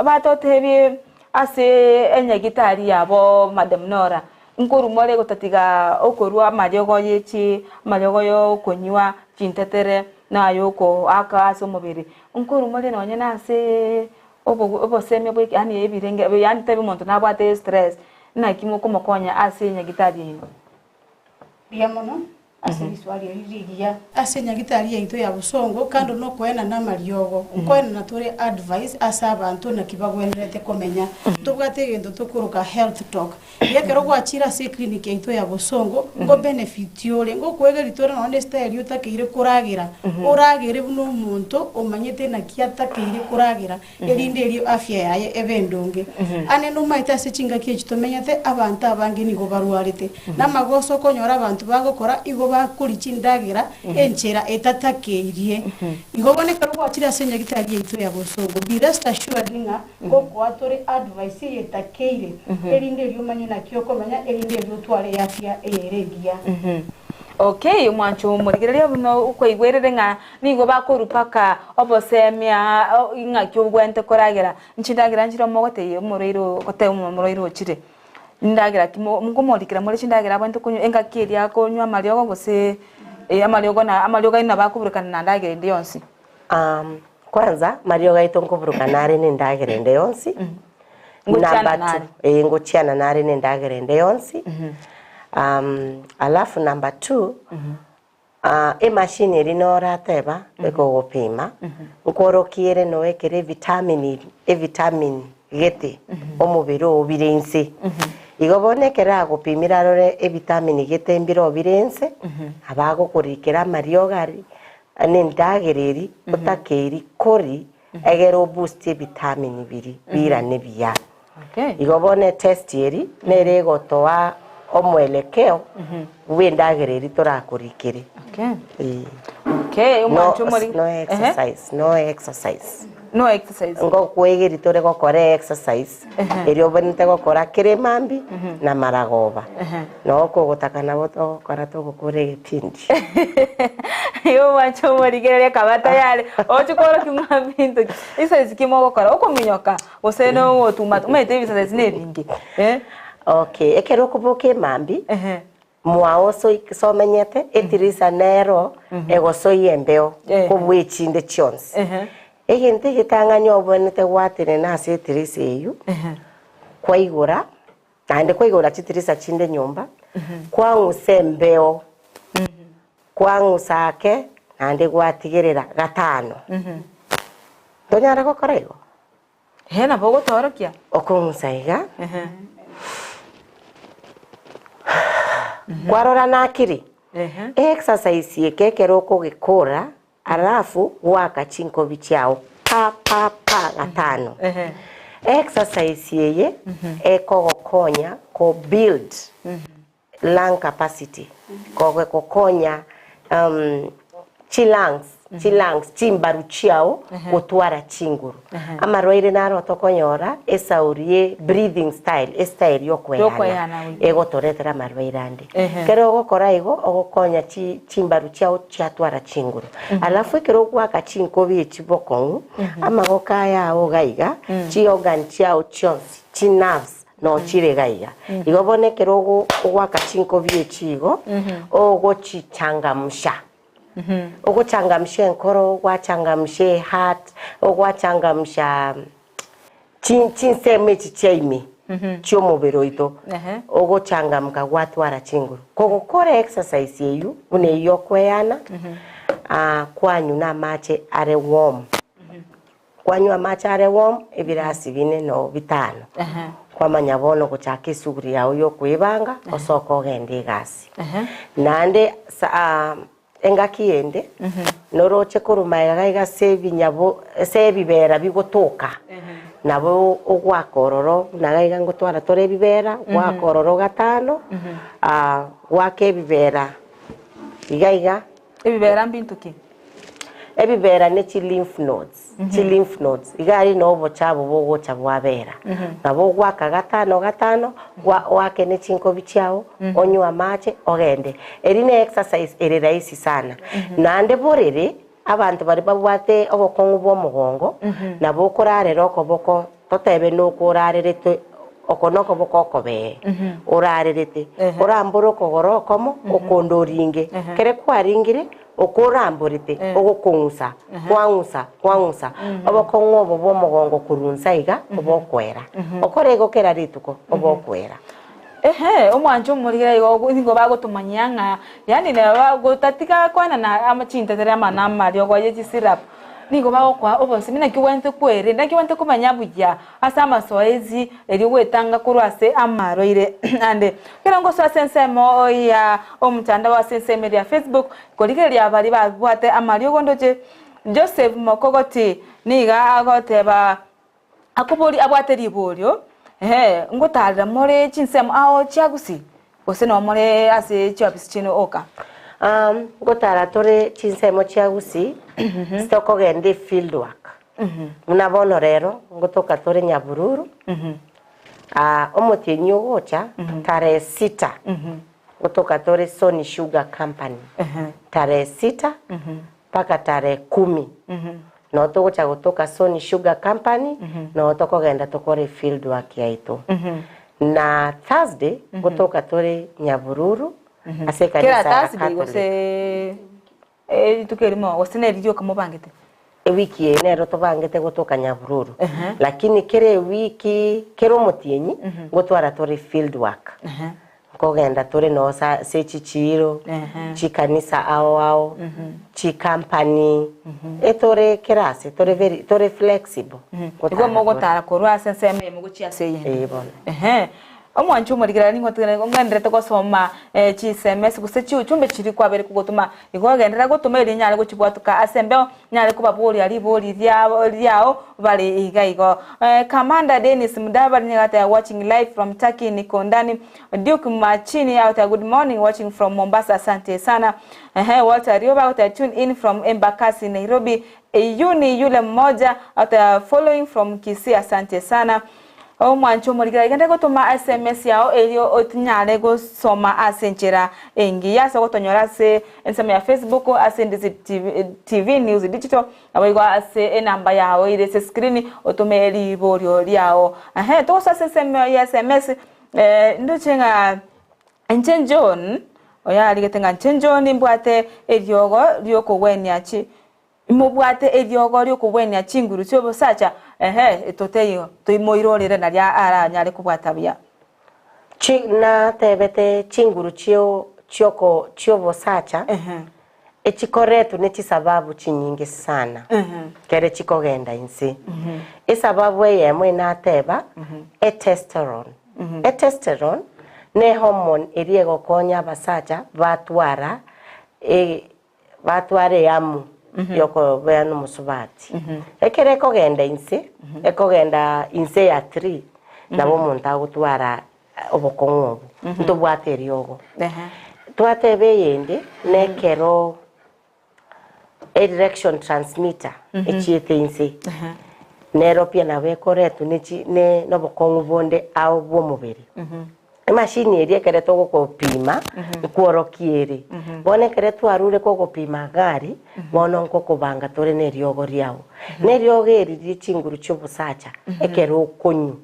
batotebie ase enyagitari yabo Madam Nora, nkorwa more gotatiga okorwa amariogo ye chi amariogo ya okonywa chintetere, na aya okoaka ase omobere, nkorwa more nonye na ase. Obo obosemia bwa yaani ebirenge yaani tari omonto nabwate estress, naki mokomokonya ase enyagitari yaino? Mbuya mono ase riswali eri rigiya. Ase enyagitari yaito ya bosongo kando nokoenana amariogo, nkoenana tore advice ase abanto naki bagwenerete komenya. Ntobwate egento tokoroka health talk. Iga ekero gwachire ase eclinic yaito ya bosongo, nko benefit ore, ngokoegeria tore nonya ne style otakeire koragera, oragere buna omonto omanyete naki atakeire koragera, erinde erio afya yaye ebe endonge. Ane nomaete ase chingaki echi tomenyete, abanto abange nigo barwarete, na amagoso okonyora abanto bagokora igo bakoria chindagera enchera etatakeirie. Igo bono ekero gwachire ase enyagitari yaito ya bosongo, be rest assured ng'a ngokoa tore advice eyetakeire, erinde erio omanye naki okomenya, erinde erio otware eafya eyere engiya. Okay, omwancho omorigereria buna okwaigwerire ng'a nigo bakorwa mpaka obosemia ng'aki obwenerete koragera, nchindagera nchire omogotebia omorwaire oo ogoteba omorwaire ochire, ndagera ki mo nkomorikera more chindagera abwenerete konywa engaki eria akonywa amariogo gose amariogo na amariogo aye nabo akoburukana na ndagera ende yonsi. Kwanza mariogo aito nkoburukana are na endagera ende yonsi, Ngochiana number two nare. eh ngochiana nare na endagera ende yonsi, alafu number two, Emachine eria norateba ekogopima, nkworokie ere noe ekere evitamin evitamin gete omobere oo bire inse. Igo bono ekero agopimire arore evitamin gete mbire oo bire inse, nabo agokorikera amariogo aria na endagera eria otakeiri kori egere oboost evitamin biria birane buya. Igo bono etest eri nere egotoa omwelekeo bw'endagera eria torakorikere. Ee. Okay, No, omwancho omori no Ehe. exercise, no exercise. No exercise. Ngokwegeri tore gokora exercise eria obwenerete gokora kera emambia na maragoba. Noo kogotaka nabo togokora togokora egepindi. Igo omwancho omorigereria akaba tayari oche kworokia ng'a binto ki exercise ki mogokora okominyoka Gose nogotuma omanyete ebisacha nebinge eh. Okay, ekero okoboka emambia, mwao osoi somenyete, etirisa nero egosoia embeo kobua echinde chionsi. Egento egetang'ani obwenerete gwatenena ase etirisa eywo, kwaigora, naende kwaigora chitirisa chinde nyomba, kwang'usa embeo, kwang'usa ake, naende gwatigerera gatano. Tonyare gokora igo? Eeh nabo ogotoorokia. Okong'usa iga, kwarora nakiri, exercise eke ekero okogekora alafu goaka chinkobi chiao pa pa pa gatano. Exercise eye ekogokonya ko build lung capacity, kogokonya chi lungs, chi lungs, chimbaru chiao gotwara chinguru. Amarwaire naro tokonyora esauri ye breathing style, estyle yokoeyana Yokoeyana goika. egotoretera amarwaire ande. Ekero ogokora igo, ogokonya chi chimbaru chiao chiatwara chinguru. Alafu ekero ogoaka chinkobi echi bokong'u, amagoko aya ao iga iga, chi organ chiao chionsi, chi nerves, Nochire iga iga. Igo bono ekero ogo ogoaka chinkobi echi igo, ogochichangamsha. Ogochangamsha enkoro, gwachangamsha eheart, ogwachangamsha chi chinsemo echi chia ime chia omobere oito, ogochangamka gwatwara chinguru. Kogokora exercise eywo, buna eywo ya okoeyana, kwanywa na amache are warm. Kwanywa amache are warm ebirasi bine no bitano, kwamanya bono gochaka esuguri yao yokoebanga osoke ogende egasi. Naende sa engaki ende noroche korwa magega iga ase ebinyabo ase ebibera bigotoka, nabo ogoaka ororo buna iga iga ngotwara tore ebibera, goaka ororo gatano, goaka ebibera iga iga. Ebibera mbinto ki? Ebibera ne chi lymph nodes, chi lymph nodes iga aria noo obochabu bogocha bwabera. Nabo ogoaka gatano gatano, gwa oake ne chinkobi chiao, onywe amache ogende. Eri ne exercise ere rahisi sana. Naende borere, abanto baria babwate obokong'u bwa omogongo, nabo okorarera okoboko totebe noko orarerete oko nokoboko okobee orarerete, orambore okogoro okomo okonde oringe. Ekere kwaringire. Okoramborete, ogokong'usa, kwang'usa, kwang'usa, obokong'u obo bw'omogongo korwa inse iga, obokwera. Okore igo kera rituko, obokwera. Ehe, omwancho omorigera igo nigo bagotomanyia ng'a yaani neba gotatiga koenana ama chintetere ama na amariogo ye chisirap, nigo bagokoa obosemi naki obwenerete kwerenda, naki obwenerete komenya buya ase amasoezi erio gwetanga korwa ase amarwaire ande. Ekero ngosoa ase ensemo ya omotandao ase ensemo eria ya Facebook, korigereria baria babwate amariogo ndoche Joseph Mokogoti niga agoteba Akoboria abwate riborio, Ee, ngotaarera more chinsemo ao chia gusii, gose noo more ase chiofisi chiaino oka? Ngotaara tore chinsemo chia gusii, titokogenda efield work. Buna bono rero, ngotoka tore Nyabururu, omotienyi ogocha tarehe sita, ngotoka tore Sony Sugar Company, tarehe sita mpaka tarehe kumi. Noo togocha gotoka Sony Sugar Company, noo tokogenda tokore efield work yaito. Na Thursday, ngotoka tore Nyabururu, ase Kera ekanisa ya Thursday Catholic. gose rituko erimo gose neri rioka mobangete? Ewiki eye nero tobangete gotoka Nyabururu, lakini kera ewiki, kera omotienyi, ngotwara tore field work. Nkogenda tore noo sa ase chichiiro, chikanisa ao ao, chicompany, etore kera ase, tore very tore flexible Igo gotara tore. mogotara korwa ase ensemo eyemo gochia ase eyende. Ee bono. Ehe. Omwancho omorigereri nigo togende ngendererete gosoma chisms gose chiuchumbe chiria kwabeire kogotoma, igo ogenderere gotoma erio nyare gochibwatoka ase embeo, nyare kobaboria ribori riabo riao bare iga igo. Kamanda Dennis Mudavadi nigo agateba watching live from Turkey niko ndani. Duke Machini agoteba good morning watching from Mombasa asante sana. Ehe Walter Rioba agoteba tune in from Embakasi Nairobi. Eyuni yule mmoja agoteba following from Kisii asante sana. Omwanche omorikera gende gotoma sms yao erio otnyare gosoma ase enchera engiya ase ogotonyora ase ensemo ya Facebook ase Ndizi TV News Digital naboigo ase enamba yao ere ase escreen otome riborio riao. Ehe togosoa ase ensemo ya sms ndoche ng'a inche John oyo arigete ng'a inche John mbwate eriogo riokogwenia chi Imobwate eriogo ri'okogwenia chinguru chi'obosacha, ehe, toteiyo, toimoirorere nario aranyare kobwata buya. Chi, natebete chinguru chio, chioko, chi'obosacha, echikoretwe ne chisababu chinyinge sana, kere chikogenda inse. Esababu eyemo enateba, etestosterone. Etestosterone ne hormone eria egokonya abasacha batwara e, Batware eamu y'okobea nomosubati. Ekero ekogenda inse, ekogenda inse ya three, nabo omonto agotwara obokong'u obo. Ntobwate eriogo. Twateba eyende, nekero erection transmitter echiete inse, nero pia nabo ekoretwa ne chi ne nobokong'u bonde ao bwa omobere. Emashini eria ekere togokopima, nkworokia ere. Bono ekere twarure kogopima gari, bono nkokobanga tore na eriogo riao. Na eriogo eri rie chinguru chi'obosacha, ekero okonywa,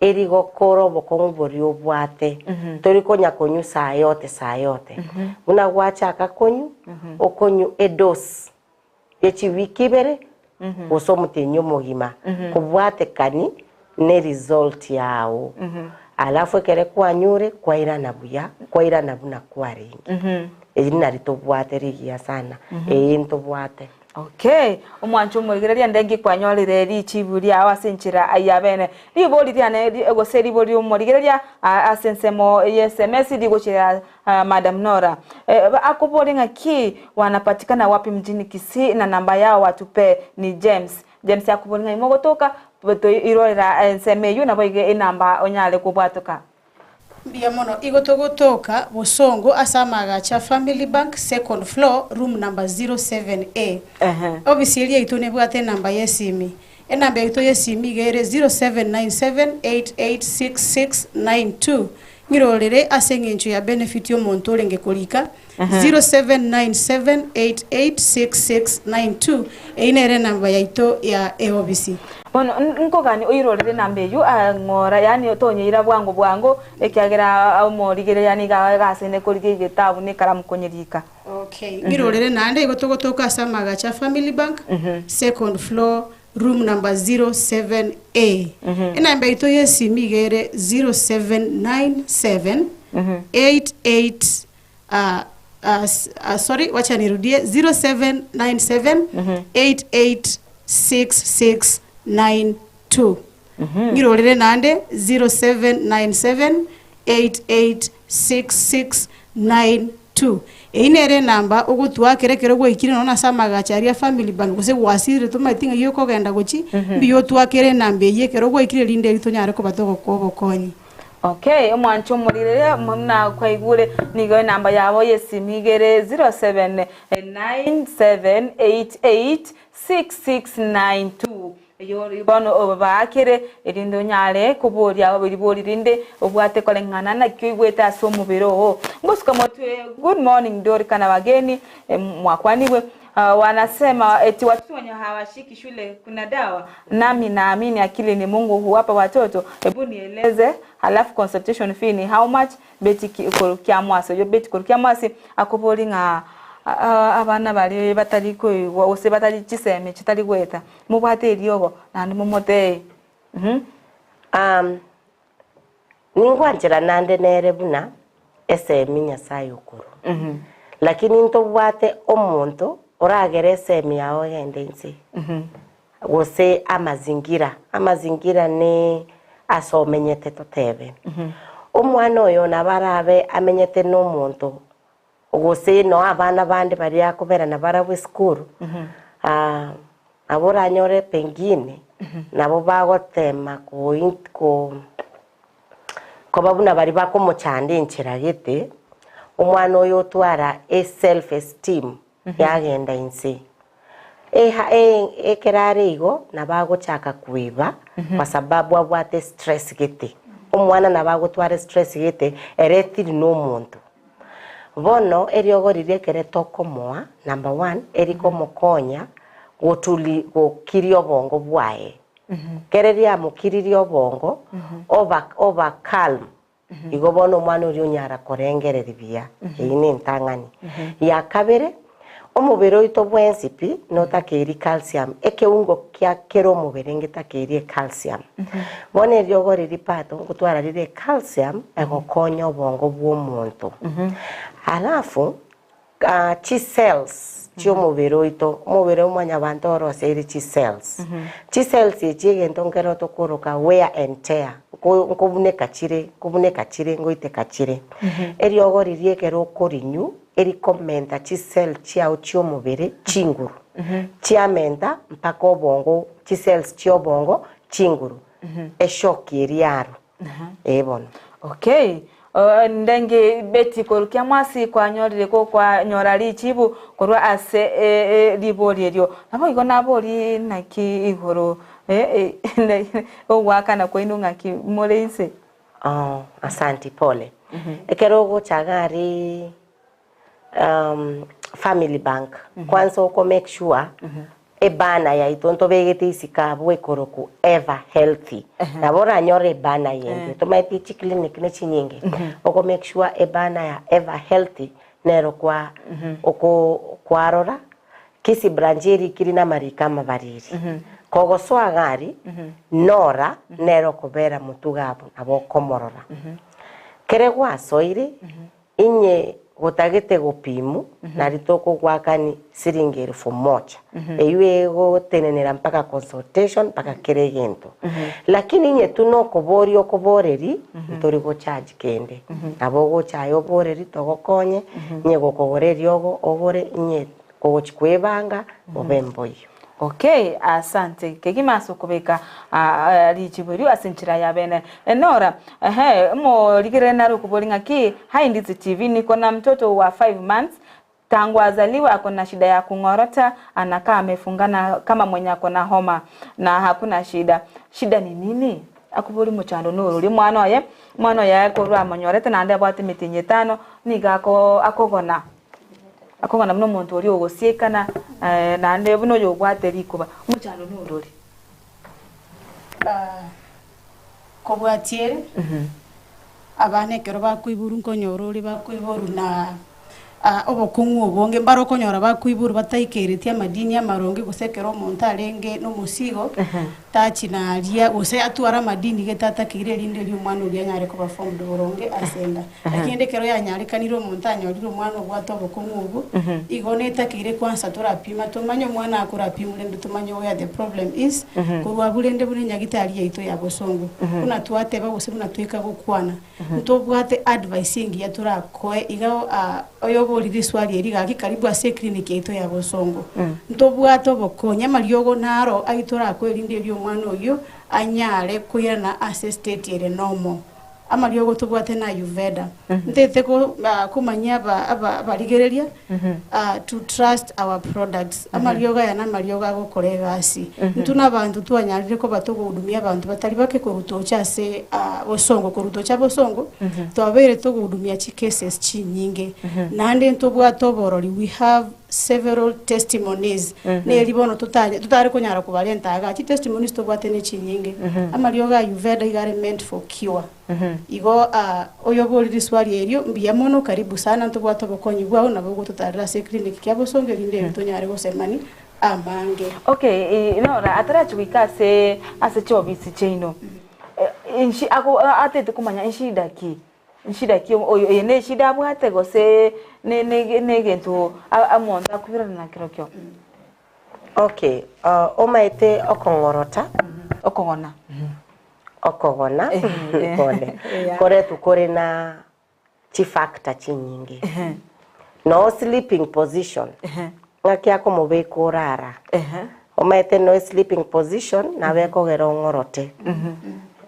erigokora obokong'u boria obwate, tori konya konywa saa yote saa yote. Buna gwachaka konywa, okonywa edose ye chiwiki ibere gose omotienyi omogima kobwatekani ne result yao alafu ekere kwanyure kwairana buya kwairana buna kwarenge eri nari tobwate rigiya sana ee ntobwate. Okay, omwancho omoigereria ndengi kwanyorire richibu riao ase enchera ya bene. Ribori riane gose ribori ri'omorigereria ase ensemo y'esemesi rigochera Madam Nora akoboria ng'aki wanapatikana wapi mjini Kisii na namba yao watupe ni James. James akoboria ng'a imogotoka toirorera ensemo eyio naboigo enamba onyare kobwatoka. Mbuya mono. Igo togotoka bosongo ase amaagacho a Family Bank, second floor, room number 07A. Ofisi eria yaito nebwate enamba y'esimi. Enamba yaito y'esimi iga ere 0797886692. Ng'irorere ase eng'encho ya benefit y'omonto orenge korika. 0797886692 Eyio nere enamba yaito ya eobisi. Bono nkogania oirorere enamba eyio ng'ora, yaani tonyeira bwango bwango, ekiagera omorigereria nigo agasaine korigia egetabu na ekaramu konyerika. Okay, ng'irorere naende igo togotoka ase amagacho a Family Bank, second floor, room number 07A. Enamba yaito y'esimi iga ere 0797 88 ah, ah, s- ah, sorry, wacha nirudie 0797 886692. Ng'irorere naende 0797 886692. Eyio nere enamba ogotwakera ekero gwaikire nonya ase amagacho aria a Family Bank gose gwasirire tomaeti ng'ai okogenda gochia, mbuya otwakere enamba eyio ekero gwaikire rinde erio tonyare koba togokoa obokonyi. Okay, omwanche omorigereria buna kwaigure nigo enamba yabo y'esimi iga ere 0797886692. Eyio bono obaakere, erinde onyare koboria ribori rinde obwate koreng'ana naki oigwete ase omobere oo. Ngosuka motwe, Good morning Dorika na wageni, mwakwanigwe. Wanasema eti watoto wenye hawashiki shule kuna dawa? Nami naamini akili ni Mungu huwapa watoto. Hebu nieleze, halafu consultation fee ni how much? Betty Kiamwasi oyio Betty Kiamwasi akobori ng'a abana baria batari koigwa gose batari chisemi chitari goeta, mobwate eriogo naende momotebie. Um, ningwanchera nande nere buna esemi Nyasaye okorwa. Lakini ntobwate omonto oragere esemi yao egende inse. Gose amazingira, amazingira ne ase omenyete totebe. Omwana oyo nabo arabe amenyete na omonto gose noo abana bande baria akobera nabarabwo esukuru, nabo oranyore pengine nabo bagotema ko koba buna baria bakomochanda enchera gete, omwana oyo otwara eself esteem yagenda inse. Eha ekero are igo nabo agochaka koiba kwa sababu abwate estress gete. Omwana nabo agotwara estress gete ere tiri na omonto. Bono eriogo riria ekere tokomoa number one erikomokonya gotuli gokiria obongo bwaye. Kere riamokiririe obongo oba oba calm Igo bono omwana oria onyara korengereria buya, eyio nentang'ani. Ya kabere, omobere oito bwensi pi notakeiri calcium, ekeungo kia kera omobere ngetakeiri ecalcium. Bono eriogo riria pato ngotwara rire ecalcium egokonya obongo bwa omonto. Alafu Chi cells chi'omobere oito, omobere o mwanyabanto oroseire chi cells. Chi cells echi egento nkero tokoroka wear and tear, nko nkobuneka chire, nkobuneka chire, ngoiteka chire. Eriogo riria ekero okorinywa, erikomenta chi cell chiao chi'omobere chinguru, chiamenta mpaka obongo, chi cells chi'obongo chinguru, eshock eria aro. Ee bono. Okay. Ndenge Betty korwa Kiamwasi kwanyorire gokwanyora richibu korwa ase ribori erio. Naboigo nabori naki igoro ogoakana kwaino ng'aki more inse? Oh, asanti pole. Ekero ogocha iga aria Family Bank, kwanza oko make sure ebanner yaito ntobegete isiko abwo ekoroku Ever Healthy. Nabo oranyore ebanner yende, tomaeti chiclinic ne chinyinge, oko make sure ebanner ya Ever Healthy nero kwa oko kwarora, Kisii branch erikiri na amariko amabariri. Kogosoa iga aria, nora nere okobera motwe iga abwo nabo okomorora. Kere gwasoire, Inye gotagete gopimu, nari tokogoakani siringi elfu moja. Eyio egotenenera mpaka consultation mpaka kera egento. Lakini inye tu nokoboria okoboreri, ntori gocharge kende. Nabo ogocha aye oboreri togokonye, inye gokogora eriogo ogore, inye kogochi kwebanga bobe mboiyo. Okay, asante kegima ase okobeka richibu erio ase enchera ya bene. Nora, ehe, omorigereri nare okobori ng'aki, Hi Ndizi TV, niko na mtoto wa 5 months, tangu azaliwe ako na shida ya kung'orota, anakaa amefungana kama mwenye ako na homa na hakuna shida. Shida ni nini? Akobori mochando norori omwana oye, omwana oye korwa amonyorete naende abwate emetienyi etano, nigo ako akogona. Akogana buna omonto oria ogosiekana, naende buna oyobwate rikuba. Omochando norori. Kobwatia ere, abana ekero bakoiborwa nkonyora ore bakoiborwa na obokong'u obonge, mbare okonyora bakoiborwa bataikereti amadini amaronge gose ekero omonto arenge na omosigo, tachi naria gose atware amadini gete atakeire erinde erio omwana oria anyare koba formed boronge ase enda. Lakini rende ekero yanyarekanire omonto anyorire omwana obwate obokong'u obwo, igo netakeire kwansa torapima tomanye omwana akorapimwa rende tomanye where the problem is, korwa abwo rende buna enyagitari yaito ya bosongo, buna twateba gose buna toika gokwana, ntobwate advice engiya torakoe iga oyoborire riswali eri gaki karibu ase eclinic yaito ya bosongo. Ntobwate obokonyi, amariogo naro ayio torakoe erinde erio omwana oyio anyare koirana ase estate ere normal. Amariogo tobwate na Ayurveda. Ntete komanyia abarigereria to trust our products. Amariogo aya namariogo agokora egasi. Intwe nabanto twanyarire koba togohudumia abanto batari bake korwa tocha ase bosongo, korwa tocha bosongo twabeire togohudumia chicases chinyinge. Naende ntobwate oborori, we have several testimonies neri bono totanye totare konyara kobarenta igaa chitestimonies tobwate ne chinyinge amariogo a Ayurveda iga are meant for cure igo oyoborie riswali erio mbuya mono karibu sana ntobwate obokonyi bwao nabo ogototarera ase eclinic kia bosongo erinde erio tonyare gosemani amange. Okay, Nora atarachi goika ase ase chiofisi chiaino, inchi ako atete komanya nshida ki? Nshida ki oyo eye neshida abwate gose ne ne negento omonto akoirana nakerokio? Okay, omaete okong'orota. Okogona. Okogona, pole, koretwe kore na chifactor chinyinge. Noo sleeping position, ng'aki akomobeka orara. Omaete noe sleeping position nabo ekogera ong'orote.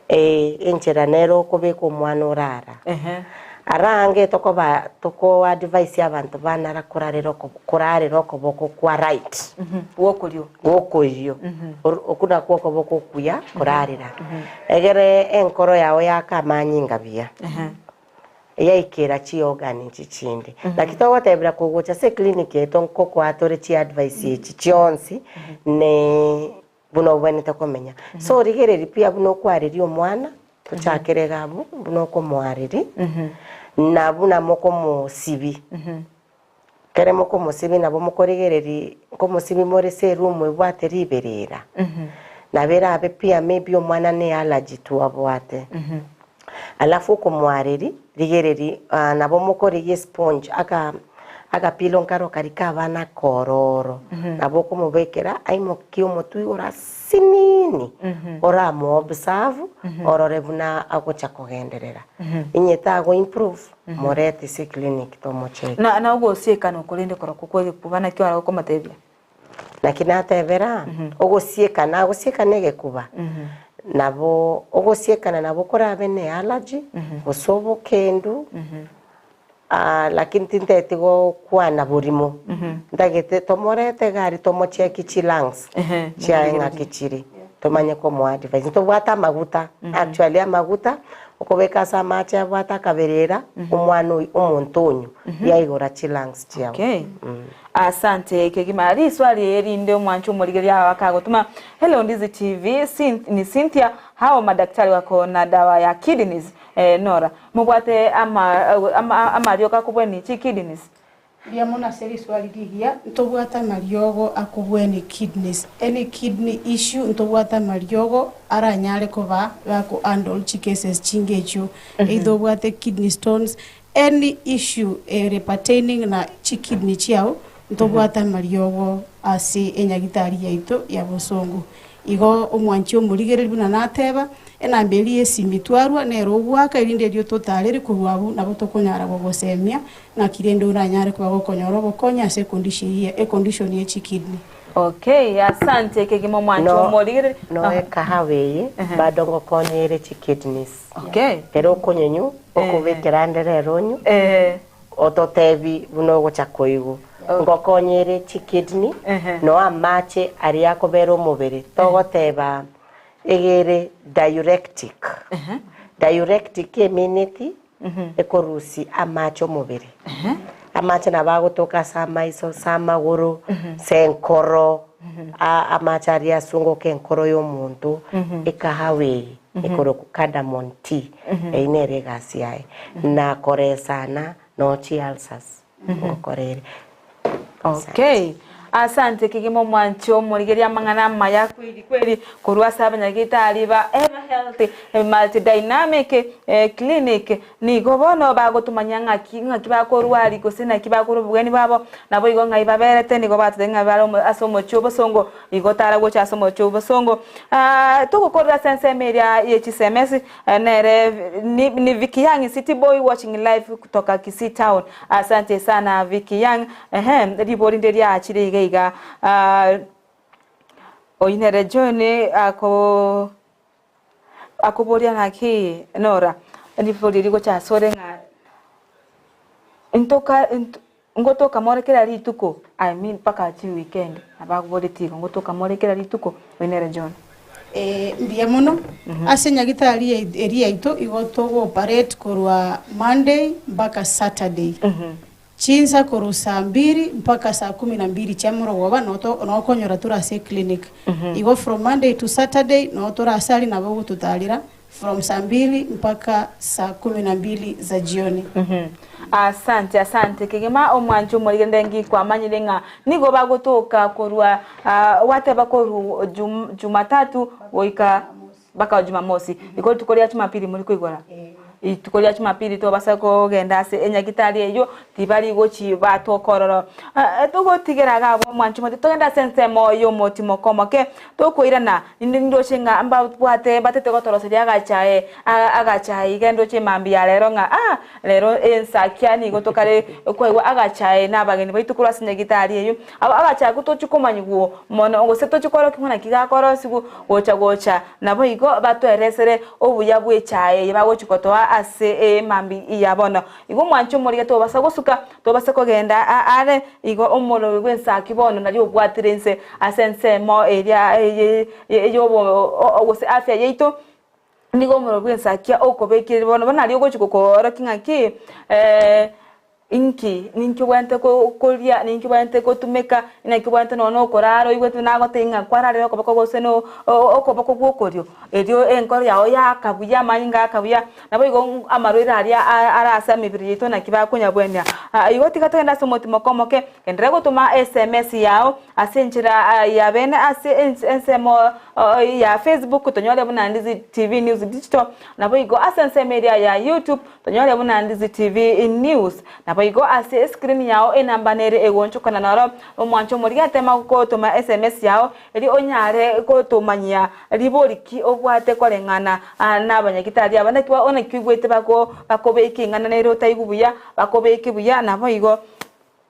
Ee, enchera nere okobeka omwana orara. Ara ange tokoba toko advise abanto banara korarera oko korarera okoboko kwa right. Gwokorio. Gwokorio. Okwo nakwo okoboko okuya korarera. Egere enkoro yao yaka amanyinga buya. Yaikera chiorgan echi chinde. Naki togotebera kogocha ase eclinic yaito nkokoa tore chiadvice echi chionsi ne buna obwenerete komenya. So rigereria pia buna okwareria omwana, tochakere iga abwo, buna okomoareria, na buna mokomosibi. Ekere mokomosibi nabo mokorigereria nkomosibi more ase eroom ebwate riberera, nabo erabe pia maybe omwana ne allergy twabwate. Alafu okomoareria, rigereria nabo mokorigia esponge aka agapilo nkaro karia ka abana akororo, nabo okomobekera aimokie omotwe igoro asinini, oramo observe orore buna agocha kogenderera. Onye tago improve, morete ase eclinic tomocheke. Na na ogosiekana okorende korokwo kw'egekuba naki ore gokomotebia? Naki natebera, ogosiekana, agosiekana egekuba, nabo ogosiekana nabo korabe ne allergy, gose obokendu, lakini tinteti gokwana borimo, ntagete tomorete iga aria tomocheki chilungs chiaye ng'aki chire, tomanye komoa advice. Ntobwate amaguta, actually amaguta, okobeka ase amache abwate akaberera, omwana oyio omonto onywo, yaigora chilungs chiago. Okay. Asante kegima. Riswali erinde omwancho omorigereria ao akagotuma Hello Ndizi TV, Cynth, ni Cynthia, hao madaktari wako na dawa ya kidneys eh, Nora mobwate ama, ama, amariogo akobweni chi kidneys? Mbuya mono ase riswali rigiya, ntobwate amariogo akobweni kidneys, any kidney issue ntobwate amariogo aranyare koba gako handle chi cases chinga echio, either obwate kidney stones, Any issue ere pertaining na chi kidney chiao ntobwate amariogo ase enyagitari yaito ya bosongo. Igo omwanchi omorigereria buna nateba, enamba eria y'esimi twarua nere ogoaka erinde erio totarere korwa abwo nabo tokonyara gogosemia ng'aki rende oranyare koba gokonyora obokonyi ase econdition eye econdition ye chi kidney. Okay, asante kegima omwanchi No, omorigereria. no ekahawa eye bado ngokonya ere chi kidneys. Okay. Ere okonyenywa, okobekera ande rero onywe, ototebi buna ogocha koigwa. Ngokonya ere chikidney, no amache aria akobera omobere, togoteba egere diuretic. Diuretic emineti ekorusia amache omobere. Amache nabo agotoka ase amaiso, ase amagoro, ase enkoro, amache aria asungoka enkoro ya omonto, ekahawa eye ekorokwa cardamom tea, eyio nere egasi yaye. Na koresana no chi ulcers ngokora ere. Okay. Asante kegima omwanchi omorigeria amang'ana amaya kweli kweli korwa ase abanyagitari ba Ever Health Multidynamic Clinic Nigo bono bagotomanya ng'aki ng'aki bakorwari gose naki bakorwa obogeni bwabo, naboigo ng'ai baberete, nigo batotebia ng'a bare ase omochie obosongo, igo tara gocha ase omochie obosongo. Togokorera ase ensemo eria ye chisemesi, nere ni ni Vicky Young city boy watching live kutoka Kisii town. Asante sana Vicky Young, ehe ribori ndire riachire iga iga oyio nere John ako. Akoboria ng'aki, Nora, ribori rigocha asore ng'a ntoka ngotoka more kera rituko, I mean mpaka chiweekend, nabo akoboretie igo, ngotoka more kera rituko, oyio nere John. Ee, mbuya mono. Ase nyagitari eria yaito igo togo operate korwa Monday mpaka Saturday. Chinsa korwa saa mbiri mpaka saa kumi na mbiri chia morogoba noo to noo okonyora tore ase eclinic. Igo from Monday to Saturday noo tore ase aria nabo ogototarera from saa mbiri mpaka saa kumi na mbili za jioni. Asante asante kegima omwancho omorigende ngi kwamanyire ng'a nigo bagotoka korwa gwateba korwa jumatatu goika Mpaka Jumamosi. Igo rituko ria Jumapili muri koigora? Rituko ria Jumapili tobasa kogenda ase enyagitari eyio, tibari gochi batoka ororo. Togotigera iga abwo mwanche omote, togende ase ensemo y'omotimoko omoke, tokoirana, ninde nindoche ng'a mbabwate mbatete gotoroseria agachae agachae iga ndoche mambia ya rero ng'a ah rero ensakia nigo tokare koegwa agachae na abageni baito korwa ase enyagitari eyio. Aba agachae tochia komanyigwa mono gose tochia korokia ng'a naki gakorosigwa. Gocha gocha, naboigo batoeresere obuya bw'echae eye bagochia gotoa ase emambia ya bono. Igo omwanche omorige tobasa gosuka, tobasa kogenda aare, igo omorweri bw'ensaki bono nario obwatire inse ase ensemo eria y'obo gose afya yaito, nigo omorweri bw'ensaki okobekire bono, bono nario ogochia gokoorokia ng'aki. Inki? Ninki obwenerete koria? Ninki obwenerete gotumeka? Naki obwenerete nonya na okorara oigwete buna agotebia ng'a kwararire okoboko gose no okoboko gwa okorio, erio enkoro yago yaaka buya, amanyinga aaka buya, naboigo amarwaire aria are ase emebere yaito naki bakonyabwenia. Igo tiga togende ase omotimoko omoke, genderera gotoma sms yao ase enchera ya bene ase ensemo ya Facebook tonyore buna Ndizi TV News Digital, naboigo ase ensemo eria ya YouTube. Tonyore buna Ndizi TV News. Naboigo ase escreen yao enamba nere egoonchokana noro omwancho omorigia tema gotoma sms yao erio onyare gotomanyia ribori ki obwate koreng'ana nabanyagitari aba naki naki oigwete bakobeka ing'ana nere otaigwe buya bakobeke buya naboigo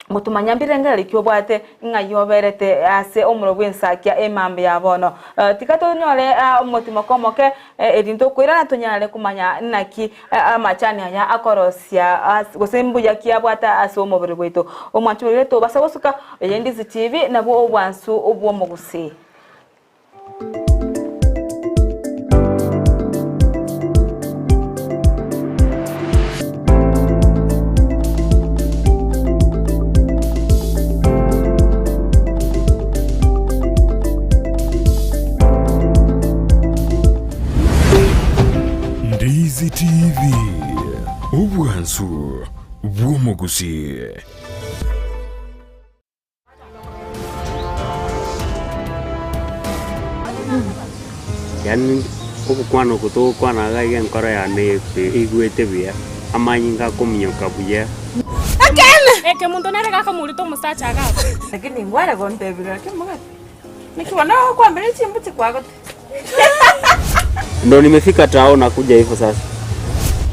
Gotomanya mbirengererio ki obwate ng'ai oberete ase omorero bw'ensakia emambia ya bono. Tiga tonyore omotimoko omoke erinde okoirana tonyare komanya naki amachani aya akorosia gose mbuya ki abwate ase omobere bwaito. Omwancho oria tobasa gosuka eye Ndizi TV nabwo obwansu bw'omogusii. Ndizi TV, obwansu bw'omogusii. Yaani ogokwana oko togokwana iga iga enkoro yane eigwete buya, amanyinga akominyoka buya. Ekeene! Eke monto nere gakamorita omosacha agakwa. Lakini ngware gontebia gaki omogati, naki bono ogokwambera chimbuche kwagote. Ndo nimefika tao nakuja hivyo sasa.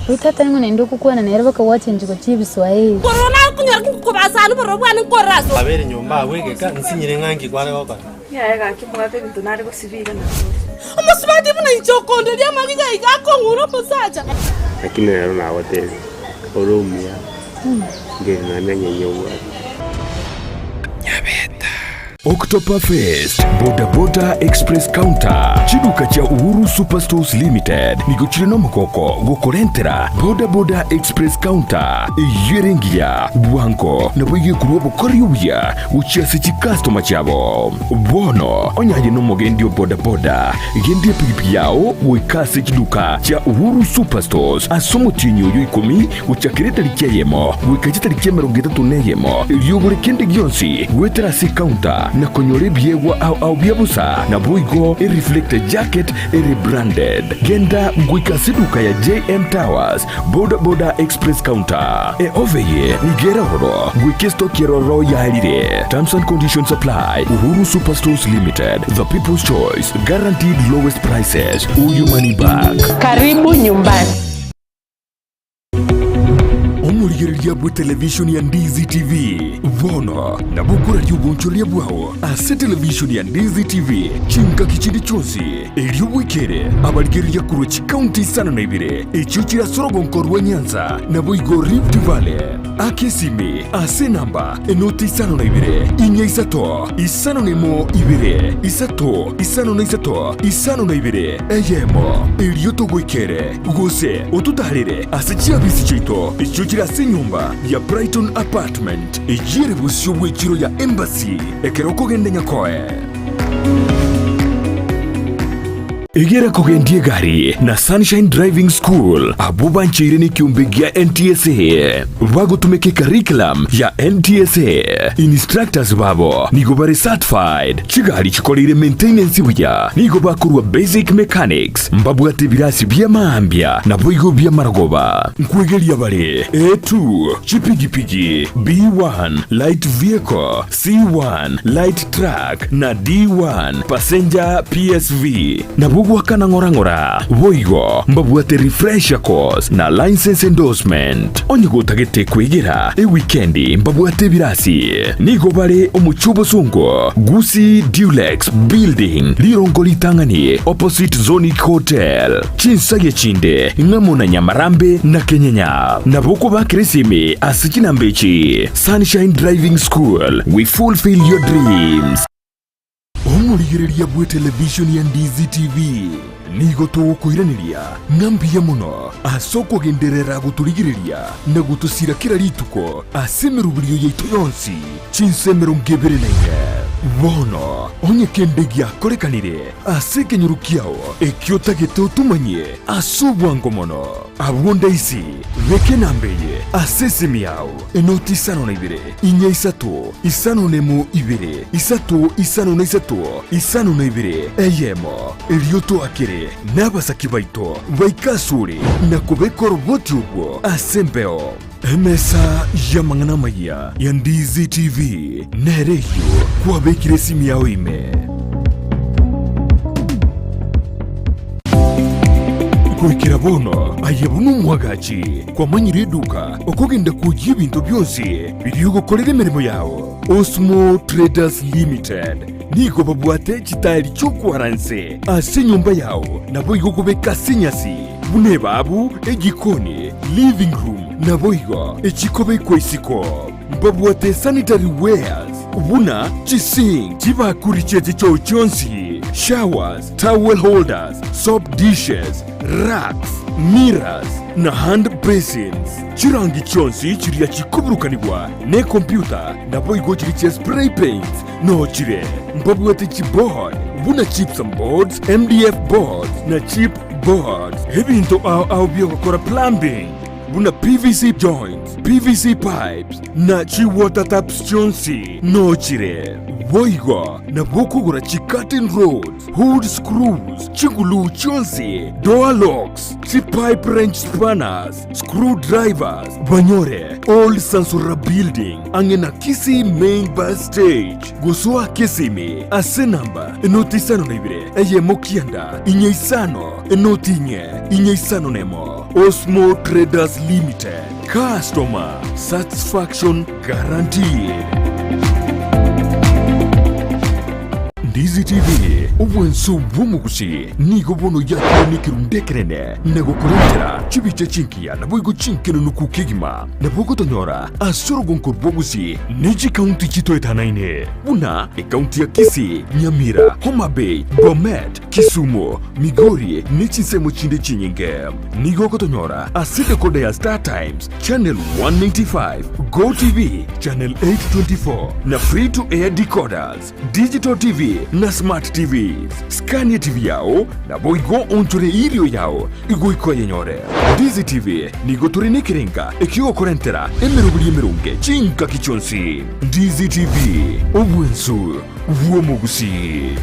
Oyo tata ning'o naende ogokwana nere bakagwacha enchigo chi'ebiswahili. Bororo nakonyora kobasani bororo bwane nkorera ase. Abeire nyomba agwo egeka, nsinyire ng'a nki kware gokora. Yaya gaki mbwate ebinto nare gosibia iga nakore. Omosubati buna inche okonderia amariga iga akong'ura omosacha. Lakini rero nagotebia, ore omuya, ndiri nonye nenyenya obwate. Nyabeta. October Fest, Boda Boda Express Counter, chiduka chia Uhuru Superstores Limited nigo chire nomogoko gokorentera Boda Boda Express Counter eyio ere engiya, bwango nabo egekorwa obokori obuya gochia ase chikastoma chiabo. Bono onye aye nomogendi o boda boda, gendia epigipigi yao goika ase chiduka chia Uhuru Superstores ase omotienyi oyo ikomi Gochakera etariki eyemo goika chitariki 31, erio ogore kende gionsi goetera ase ecounter na konyora ebiegwa ao ao bia bosa, naboigo ereflector jacket ere branded. Genda goika ase eduka ya JM Towers, Boda Boda Express Counter. Eofa eye nigo ere ororo goika estoki eroro yarire. Terms and conditions apply. Uhuru Superstores Limited, the people's choice, guaranteed lowest prices or your money back. Karibu nyumbani. Omorigereria bw'etelevishoni ya Ndizi TV bono nabo okoraria obonchoreria bwao ase televishoni ya Ndizi TV chingaki chinde chionsi, erio bwekere abarigereria korwa chikaunti isano na ibere echio chire ase orogonko rwa Nyanza naboigo Rift Valley. Aka esimi ase enamba enoti isano na ibere, inya isato, isano na emo ibere, isato, isano na isato, isano na ibere, eyemo, erio togoikere, gose ototaarere ase chiabisi chiaito echio chire ase enyomba ya Brighton Apartment, eyio ere bosio bw'echiro ya Embassy, ekero okogenda Nyakoe. Egera kogendia egari na Sunshine Driving School abwo bancheire nekiombe gia NTSA bagotumeka ecurriculum ya NTSA. Instructors babo nigo bare certified, chigari chikoreire maintenance buya, nigo bakorwa basic mechanics, mbabwate ebirasi bia maambia naboigo bi'amarogoba. Nkwegeria bare A2, chipigipigi, B1, light vehicle, C1, light truck, na D1, passenger PSV. Nabwo goakana ng'ora ng'ora. Boigo mbabwate refresher course na license endorsement. Onye gotagete kwegera ewikendi mbabwate ebirasi. Nigo bare omochie obosongo, Gusii Duplex Building, rirongo ritang'ani opposite Zonic Hotel. Chinsagia chinde ng'amo na Nyamarambe na Kenyenya. Nabo okobakera esimi ase chinamba echi, Sunshine Driving School, we fulfill your dreams. Omorigereria bw'etelevishoni ya Ndizi TV nigo togokoiraneria ng'a mbuya mono ase okogenderera gotorigereria na gotosira kera rituko ase emeroberio yaito yonsi chinsa 24. Bono onye kende giakorekanire ase ekenyoro kiao ekio otagete otomanyie ase obwango mono, abwo ndaisi beka enamba eye ase esimi yao, enoti isano na ibere, inya isato, isano na emo ibere, isato isano na isato, isano na ibere, eyemo. Erio toakere nabasaki baito baike asore na kobeka oroboti obwo ase embeo. Emesa y'amang'ana amayia ya Ndizi TV nere eyio kwabekire esimi yao ime. Goikera bono aye buna omwagachi kwamanyire eduka okogenda kwoyia ebinto bionsi biria ogokorera emeremo yao. Osmo Traders Limited nigo babwate chitaeri chi'okwara nse ase enyomba yao naboigo kobeka ase enyasi buna ebabu, ejikoni, living room naboigo echikobekwa isiko. Mbabwate sanitary wares buna chisink, chibakuri chie chichoo chionsi, showers, towel holders, soap dishes, racks, mirrors na hand basins. Chirangi chionsi chiria chikoburukanigwa nekompyuta naboigo chiria chia spray paints noo chire. Mbabwate chiboard buna gypsum boards, MDF boards na chip boards. Ebinto ao ao biogokora plumbing buna PVC joints, PVC pipes na chi water taps chionsi noo chire. Boigo nabo okogora chi curtain rods, hood screws, chiguluu chionsi, door locks, chi pipe wrench spanners, screw drivers, banyore Old Sansora Building ang'e na Kisii Main Bus Stage. Gosoa Kisimi ase namba enoti isano na ibere eyemo kianda inye isano enoti inye inye isano nemo. Osmo Traders Limited, customer satisfaction guaranteed. Ndizi TV, obwanso bw'omogusi, nigo bono yakire nekerundu ekenene na gokorentera chibicha chingiya naboigo chinkenenuku kegima. Nabo ogotonyora ase orogonko rw'obogusi ne chikaunti chitoetanaine buna ekaunti ya Kisii, Nyamira, Homa Bay, Bomet, Kisumu, Migori ne chinsemo chinde chinyinge. Nigo ogotonyora ase decoder ya Star Times, Channel 195, Go TV, Channel 824 na Free to Air decoders, Digital TV na Smart TVs. Skania TV yao naboigo onchore irio yao igoika oyenyore. Ndizi TV nigo tore nekerenga ekiogokorentera emeroberi emeronge chingaki chionsi. Ndizi TV, obwensu bw'omogusii.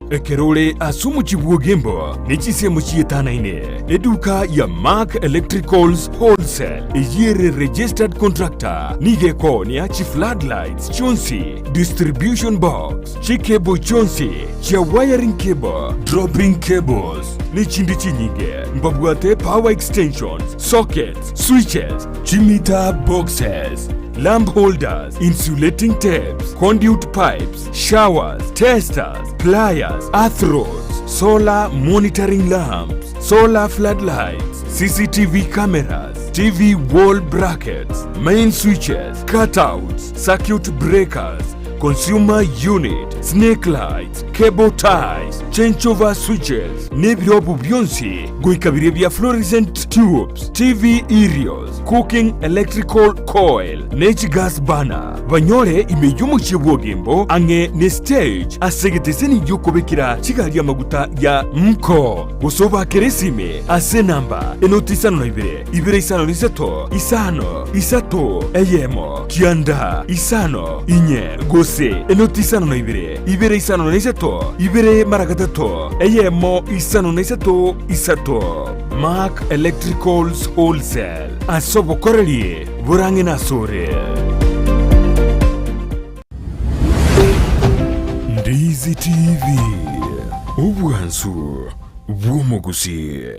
Ekero ore ase omochie bw'Ogembo ne chinsemo chietanaine, eduka ya Mark Electricals Wholesale eyio ere registered contractor nigo ekoonia chi floodlights chionsi, distribution box, chicable chionsi chia wiring cable, dropping cables ne chinde chinyinge. Mbabwate power extensions, sockets, switches, chimeter boxes, lamp holders, insulating tapes, conduit pipes, showers, testers, pliers, earth rods, solar monitoring lamps, solar floodlights, CCTV cameras, TV wall brackets, main switches, cutouts, circuit breakers, consumer unit, snake lights, cable ties, changeover switches, nebirobu bionsi goika biria bia fluorescent tubes, TV aerials, cooking electrical coil, ne chigas burner. Banyore ime y'omochie bw'Ogembo ang'e ne stage ase egeteseni gi'okobekera chigari amaguta ya Mko. Gose obakere esime ase enamba enoti isano na ibere, ibere isano na isato, isano, isato, eyemo, kianda, isano, inye, gose enoti isano na ibere, ibere isano na isato, ibere mara gatato, eyemo, isano na isato, isato. Mark Electricals Wholesale, ase obokoreri borang'e nasore. Ndizi TV, obwansu bw'omogusii.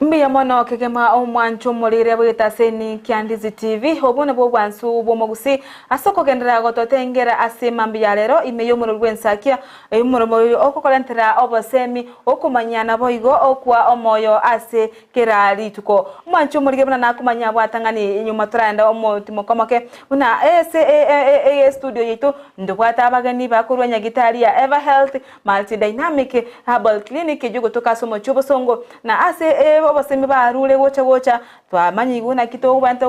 Mbuya mono kegima omwancho omorire bw'etaseni kia Ndizi TV. Obwo nabwo obwansu bw'omogusii ase okogenderera gototengera ase mambia ya rero ime y'omorero bw'ensakia omoremo oyo ogokorentera obosemi okomanya naboigo okwa omoyo ase kera rituko. Omwancho omorire buna nakomanya bwatang'ani nyuma toraenda omotimoka omoke buna ase estudio yaito ntobwate abageni bakorwa nyagitari ya Ever Health Multidynamic Herbal Clinic eyio egotoka ase omochie obosongo, na ase obosemi barure gocha gocha twamanyigwe naki tobwenerete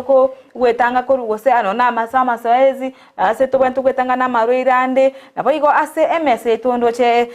goetanga korwa gose ano na ase amasoezi ase tobwenerete goetanga na amarwaire ande, naboigo ase emesa yaito ndoche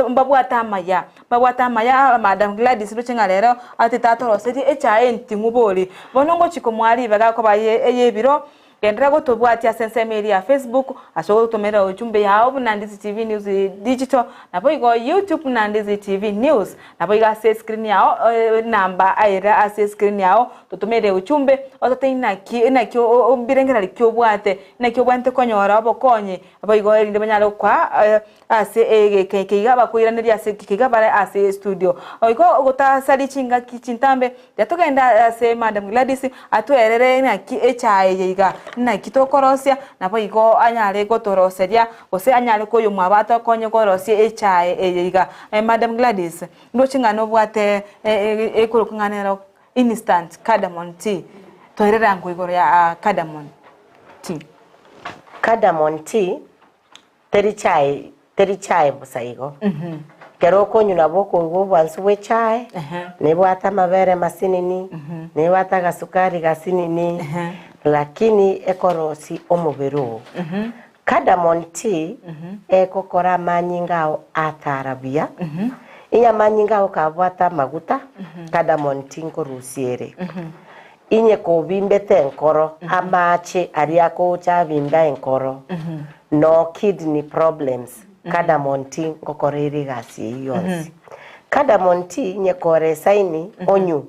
mbabwate amaya, mbabwate amaya Madam Gladys ndoche ng'a rero atete atoroserie echae enting'u bori. Bono ngochia komoa ribaga koba eyebiro. Genderera gotobwatia ase ensemo eria ya Facebook ase ogototomera ujumbe yao buna Ndizi TV News Digital, naboigo YouTube buna Ndizi TV News. Naboigo ase escreen yao enamba ere ase escreen yao totomere ujumbe ototebie naki naki mbirengererio ki obwate, naki obwenerete konyora obokonyi boigo erinde banyare gokoa Ase egeka eke iga bakoiraneria ase ekika iga bare ase estudio. Igo gotasaria chingaki chintambe, tiga togende ase Madam Gladys atwerere naki echae eye iga naki tokorosia, naboigo anyare gotoroseria gose anyare koyomwabo atokonye korosia echae eye iga. Madam Gladys, ndoche ng'a nobwate ekorokwa ng'a nero instant cardamom tea, toerere ango igoro ya cardamom tea. Cardamom tea Teri chae, teri chae bosa igo. Ekero okonywa nabo okoigwa obwansu bwa echae, nebwate amabere masinini, nebwate agasukari gasinini, lakini ekorosia omobere oo. Cardamom tea, egokora amanyinga ao atara buya, onye amanyinga ao kabwate amaguta, cardamom tea nkorusia ere. Inye kobimbete enkoro, amache aria agocha abimba enkoro, no kidney problems, cardamom tea ngokora ere egasi eyio yonsi. Cardamom tea inye kore esaini onywe,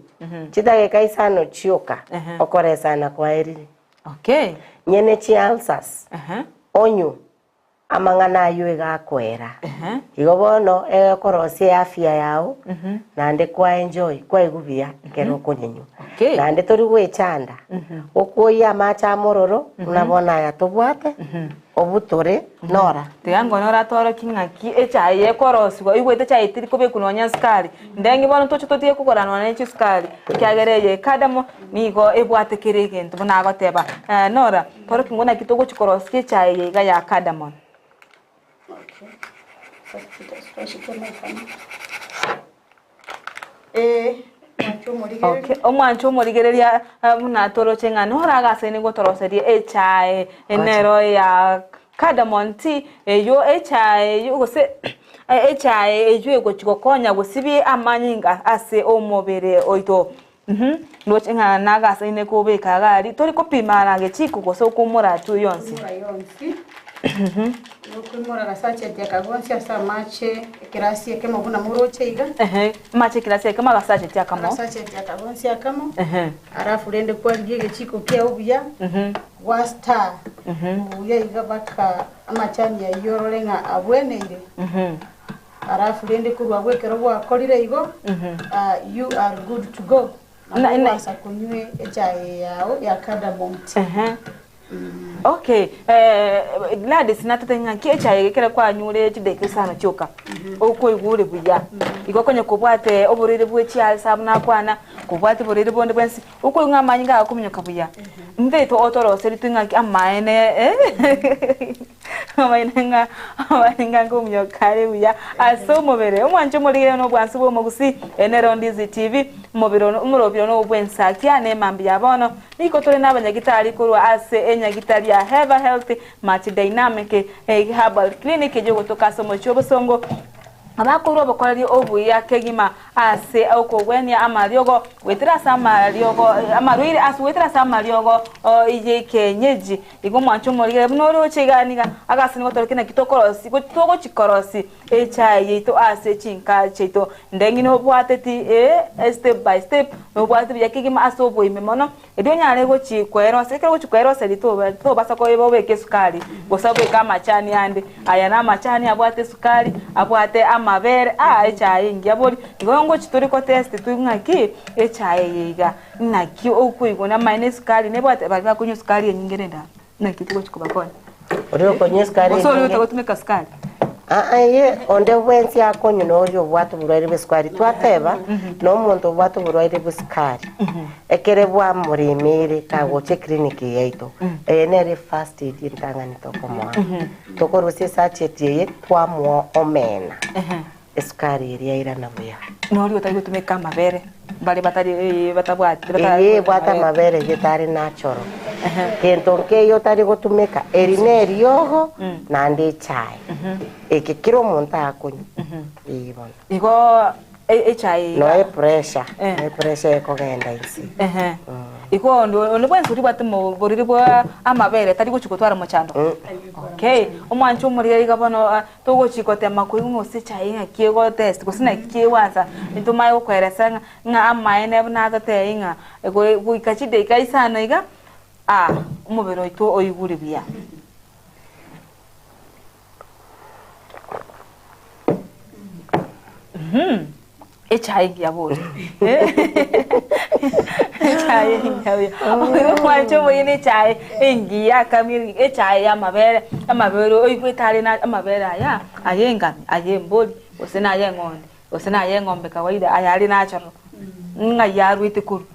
chidageka isano chioka, okoresana kwaerire. Okay. Nyene chi ulcers, onywe. Amang'ana ayio iga akoera. Igo bono egekorosia eafya yao, naende kwa enjoy, kwaigwa buya ekero okonyenywa. Naende tori goechanda, okwoyia amache amororo buna bono aya tobwate, obutore nora. Tiga nkone oratorokie ng'aki echae eye ekorosiwa, oigwete echae teri kobekwa nonya esukari, ndeng'e bono toche totige kogora nonya ne chisukari, ekiagera eye cardamom nigo ebwate kera egento buna agoteba. Nora. Torokia ng'o naki togochia korosia echae eye iga ya cardamom. Okay, omwancho omorigereria buna toroche ng'a noro agasaine gotoroseria echae nero ya cardamom tea, eywo echae eywo gose echae eywo egochia gokonya gosibia amanyinga ase omobere oito. Ndoche ng'a nagasaine kobeka iga aria, tori kopima na gechiko gose okoumora tu yonsi. Okoimora yonsi. Okoimora agasacheti aka gonsi ase amache ekerasi ekemo buna moroche iga. Ehe, amache ekerasi ekemo agasacheti akamo. Agasacheti aka gonsi akamo. Alafu rende kwarigia egechiko kiao buya, gwa stir buya iga mpaka amachani ayio orore ng'a abweneire. Alafu rende korwa abwo ekero gwakorire igo, you are good to go. Nabo ogwansa konywa echae eye yao ya cardamom tea. Okay, Gladys natete ng'aki echae eye ekero kwanyure chidakika isano chioka, okoigwa ore buya, igo konya kobwate oborwaire bwe chialsa buna akwana, kobwate oborwaire bonde bwensi, okoigwa ng'a amanyinga agokominyoka buya. Ntaete otoroserie ng'aki amaene Omaene ng'a amaringa nkominyoka are buya ase omobere. Omwancho omorigere na obwansu bw'omogusii, eye nero Ndizi TV, omobere one omorobio one obw'ensakia na emambia ya bono. Nigo tore nabanyagitari korwa ase enyagitari ya Heva Health Multidynamic Herbal Clinic eyio egotoka ase omochie obosongo. Abakorwa obokoreri obuya kegima ase okogwenia amariogo goetera ase amariogo amarwaire ase goetera ase amariogo y'ekienyeji. Igo omwanche omorigere buna oroche iga niga agase nigo tore naki tokorosi togochikorosi echae yaito ase chinka chiaito. Ndeng'ina nobwateti ee step by step nobwate buya kegima ase oboime mono Erio onyare gochi kwerosia, ekero ogochi kweroseria toba tobasa koeba obeke esukari, gose obeke amachani ande, aya na amachani abwate esukari, abwate amabere, aa echae engiya bori. Igo ngochi tore ko test toigwe ng'aki, echae eye iga, naki okoigwa namaene esukari nebwate baria bakonywa esukari enyinge rende aa, naki togochi kobakonya. Oria okonywa esukari Gose oria enyinge. otagotumeka sukari. Aa eye onde bwensi akonywa na oria obwate oborwaire bwa esukari. Twateba na omonto obwate oborwaire bwa esukari, ekere bwamoremeire kagocha eclinic eye yaito, eye nere efirst aid entang'ani tokomoa. Tokorusia esachet eye twamoa omena, esukari eria yairana buya. Na oria otari gotumeka amabere, baria batari batabwati Eye ebwate amabere eyio etari natural. Gento nkeiyo otari gotumeka, eri ne eriogo naende echae. Eke kera omonto akonywa. Ee bono. Igo echae iga. Noe epressure, noe epressure ekogenda inse. Igo onde onde bwensi oria obwate oboriri bwa amabere tari gochi gotwara mochando? Okay, omwancho omoriri iga bono Togochia gotema koigwa ng'a gose echae ng'aki ego test gose naki egwansa, ntomanye gokoeresa ng'a ng'a amaene buna atotebie ng'a goika chidaika isano iga, ah omobere oito oigure buya. Echae engiya bori. Echae engiya buya. Oyo mwanche omoyene echae engiya akamiri echae ya amabere, amabere oigwete are na amabere aya, aye engami, aye embori, gose na aye eng'ondi, gose na aye eng'ombe kawaida aya are natural. Ng'ai arwete korwa?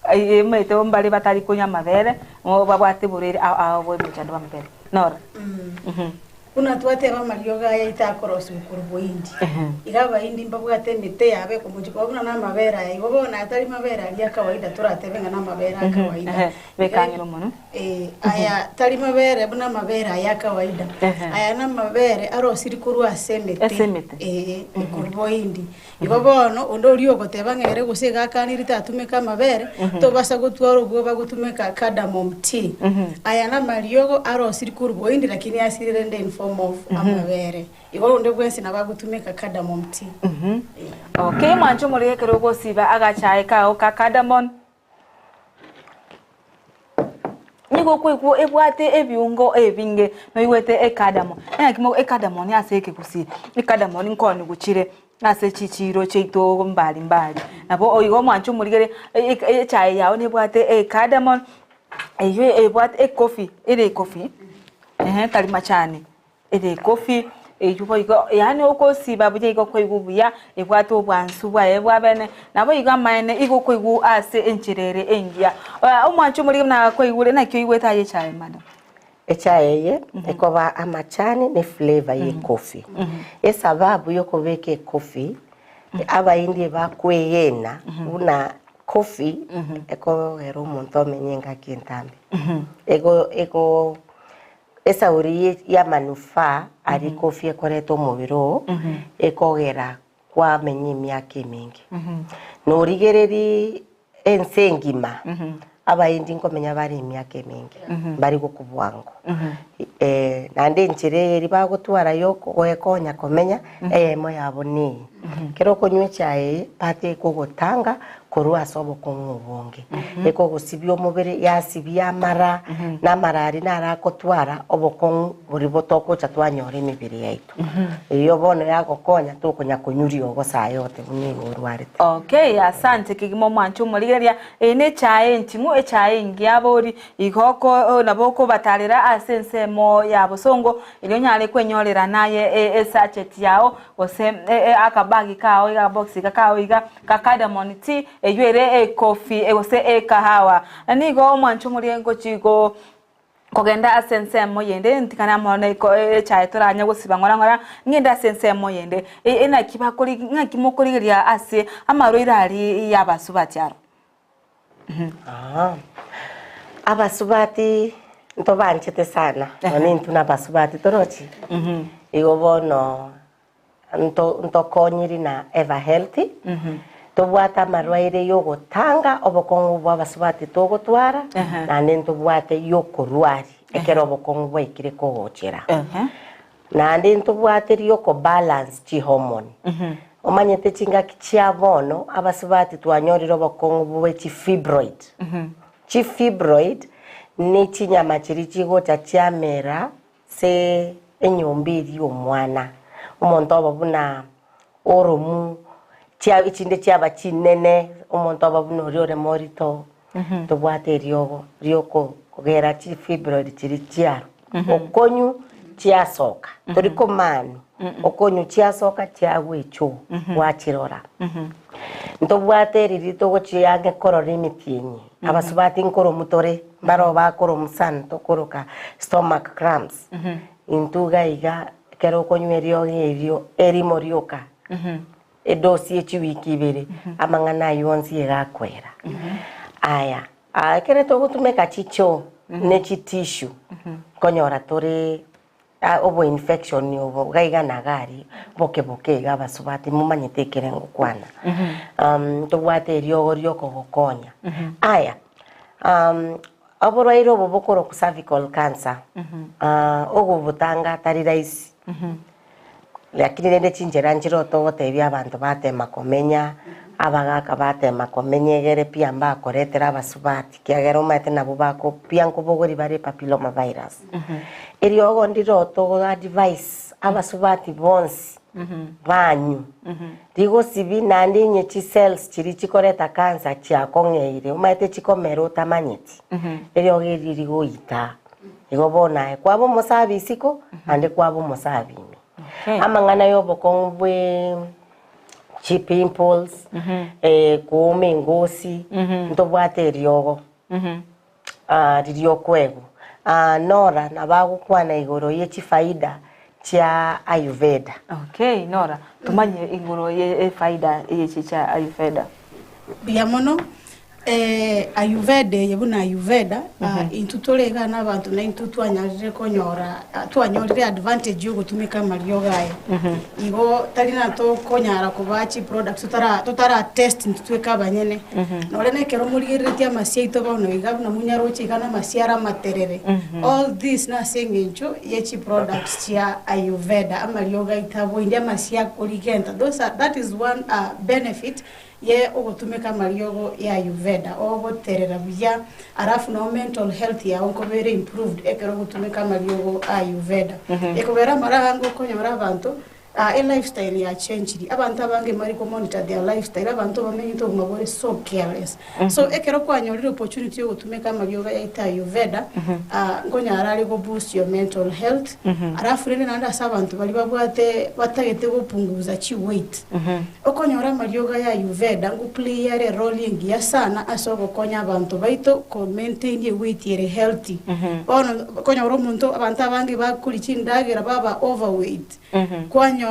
Omanyete mbare batari konywa amabere, babwate oborwaire ao ao bwa emechando bw'amabere. Nora. Buna twateba amariogo aya itakorosiwa korwa boindi. Iga abaindi mbabwate emete yabo ekomochia koba buna namabere aya. Igo bono atari mabere aria a kawaida toratebe ng'a namabere a kawaida. Bekang'era omonwe. Aya tari mabere buna amabere aya a kawaida. Aya namabere arosirie korwa ase emete. Ase emete. Ee, korwa boindi. Igo bono, onde oria ogoteba ng'a ere gose iga akanire tatumeka amabere, tobasa gotwara obwoba gotumeka cardamom tea. Aya namariogo arosirie korwa boindi lakini asire rende in form of amabere. Igo onde bwensi nabo agotumeka cardamom tea. Okay, mwanche omorero ekero ogosiba agachae kao ka cardamom. Nigo okoigwa ebwate ebiungo ebinge, noigwete ecardamom, naki mo ecardamom ase ekegusii, ecardamom nkooniwa chire ase chichiiro chiaito mbali mbali. Nabo igo omwanche omorigere echae yago nebwate ecardamom, eywo ebwate ecoffee, ere ecoffee, ehe tari machani. Ere ekofi, eyio boigo, yaani okosiba buya igo okoigwa buya, ebwate obwansu bwaye bwa bene, naboigo amaene igo okoigwa ase enchera ere engiya. Omwancho omorige buna akoigure naki oigwete aye echae madam? Echae eye ekoba amachani ne flavor ye coffee. Esababu yokobeka ecoffee, abaindi ebakwegena buna coffee ekogera omonto omenye engaki entambe. Ego ego Esauri y'amanufaa aria kofi ekoreta omobere oo, ekogera kwamenya emiaka emenge. Norigereria ense engima, abaendi nkomenya bare emiaka emenge, mbari gokwa bwango. Naende enchera eye eria bagotwara ya ogoekonya komenya, eyemo yabo neye, ekero okonywa echae eye, part ekogotanga korwa ase obokong'u obonge, ekogosibia omobere, yasibia amara, na amara aria naro akotwara obokong'u boria botogocha twanyora emebere yaito. Eyio bono yagokonya tokonya konywa riogo saa yote buna igo orwarete. Okay, asante kegima omwanche omorigereria, eye ne echae enting'u, echae engiya bori, igo oko nabo okobatarera ase ensemo ya bosongo, erio onyare kwenyorera naye esachet yao, gose akabagi kao iga akabox iga kao iga, Ka cardamom tea, eyio ere ecoffee gose ekahawa. Na nigo omwancho omoria ngochi go kogenda ase ensemo yende ntigane amo na eko echae toranye gosiba ng'ora ng'ora, ng'ende ase ensemo yende. E- enaki bakori ng'aki mokorigereria ase amarwaire aria ya abasubati aro? Ah, abasubati ntobanchete sana, nonye intwe na abasubati torochi? Igo bono Ntokonyiri na Ever Healthy, tobwate amarwaire y'ogotanga obokong'u bw'abasubati togotwara, naende ntobwate y'okorwari ekero obokong'u bwaikire kogochera. Naende ntobwate ri'okobalance chihormone. Omanyete chingaki chia bono abasubati twanyorire obokong'u bwe chifibroid. Chifibroid ne chinyama chiria chigocha chiamera Ase enyomba eria y'omwana, omonto oba buna oromu, chia echinde chiaba chinene, omonto oba buna oria ore morito, tobwate eriogo riokogera chifibroid chiria chiarwa, okonywa chiasoka, tori komanu, okonywa chiasoka chiagwa echoo, gwachirora. Ntobwate riria togochia ang'e korora emetienyi, abasubati nkoromu tore. Mbaro bakorwa sana tokoroka stomach cramps intwe iga iga ekero okonywa eriogo erio erimo rioka edosi ye chiwiki ibere amang'ana aywo onsi iga akwera. Aya ekere togotumeka chichoo ne chitissue nkonyora tore Obo infection obo iga iga na iga aria boke boke iga abasubati momanyete ekere ngokwana. Ntobwate eriogo riokogokonya. Aya, oborwaire obo bokorokwa cervical cancer, ogobotanga tari rahisi, lakini rende chinchera nchire togotebia abanto batema komenya, abagaka batema komenya egere pia mbakoretera abasubati ekiagera omanyete nabwo bako pia nkobogoria bare papilloma virus. Eriogo ndiro togo advise abasubati bonsi banyu rigosibi naende inye chicells chiria chikoreta cancer chiakong'eire omanyete chikomera otamanyeti eriogo eri rigoita igo bono aye kwaba omosabi isiko naende kwaba omosabi ime. Amang'ana ya obokong'u bwe chipimples kooma engosi ntobwate eriogo. Riria okoegwa. Nora nabo agokwana igoro ye chifaida chia Ayurveda. Okay, Nora, tumanye igoro ye efaida ye chia Ayurveda. Mbuya mono. Ayurveda eye buna Ayurveda, intwe tore igaa na abanto na intwe twanyarire konyora twanyorire advantage ya ogotumeka amariogo aya. Igo tari ng'a tokonyara kobaa chiproducts totara totara test intwe tweka abanyene. Nonye na ekero morigereretie amasio aito bono iga buna monyaroche iga na amasio are amaterere, all this nase eng'encho ye chiproducts chia Ayurveda, amariogo aito aboindi amasio akorigenta, those are that is one benefit. ye ogotumeka amariogo ya Ayurveda, ogoterera buya alafu no mental health yago nkoba ere improved ekero ogotumeka amariogo a Ayurveda. Ekobera amara aange okonyora abanto ah elifestyle yachenchiri, abanto abange mbari ko monitor their lifestyle, abanto bamenyete obogima bore so careless. So ekero kwanyorire opportunity ya ogotumeka amariogo yaito Ayurveda, ah nkonyara are go boost your mental health, alafu rende naende ase abanto baria babwate batagete gopunguza chiweight, Okonyora amariogo aya Ayurveda ngoplay are erole engiya sana ase ogokonya abanto baito ko maintain eweight ere healthy. Bono okonyora omonto abanto abange bakoria chindagera baba overweight, kwanyora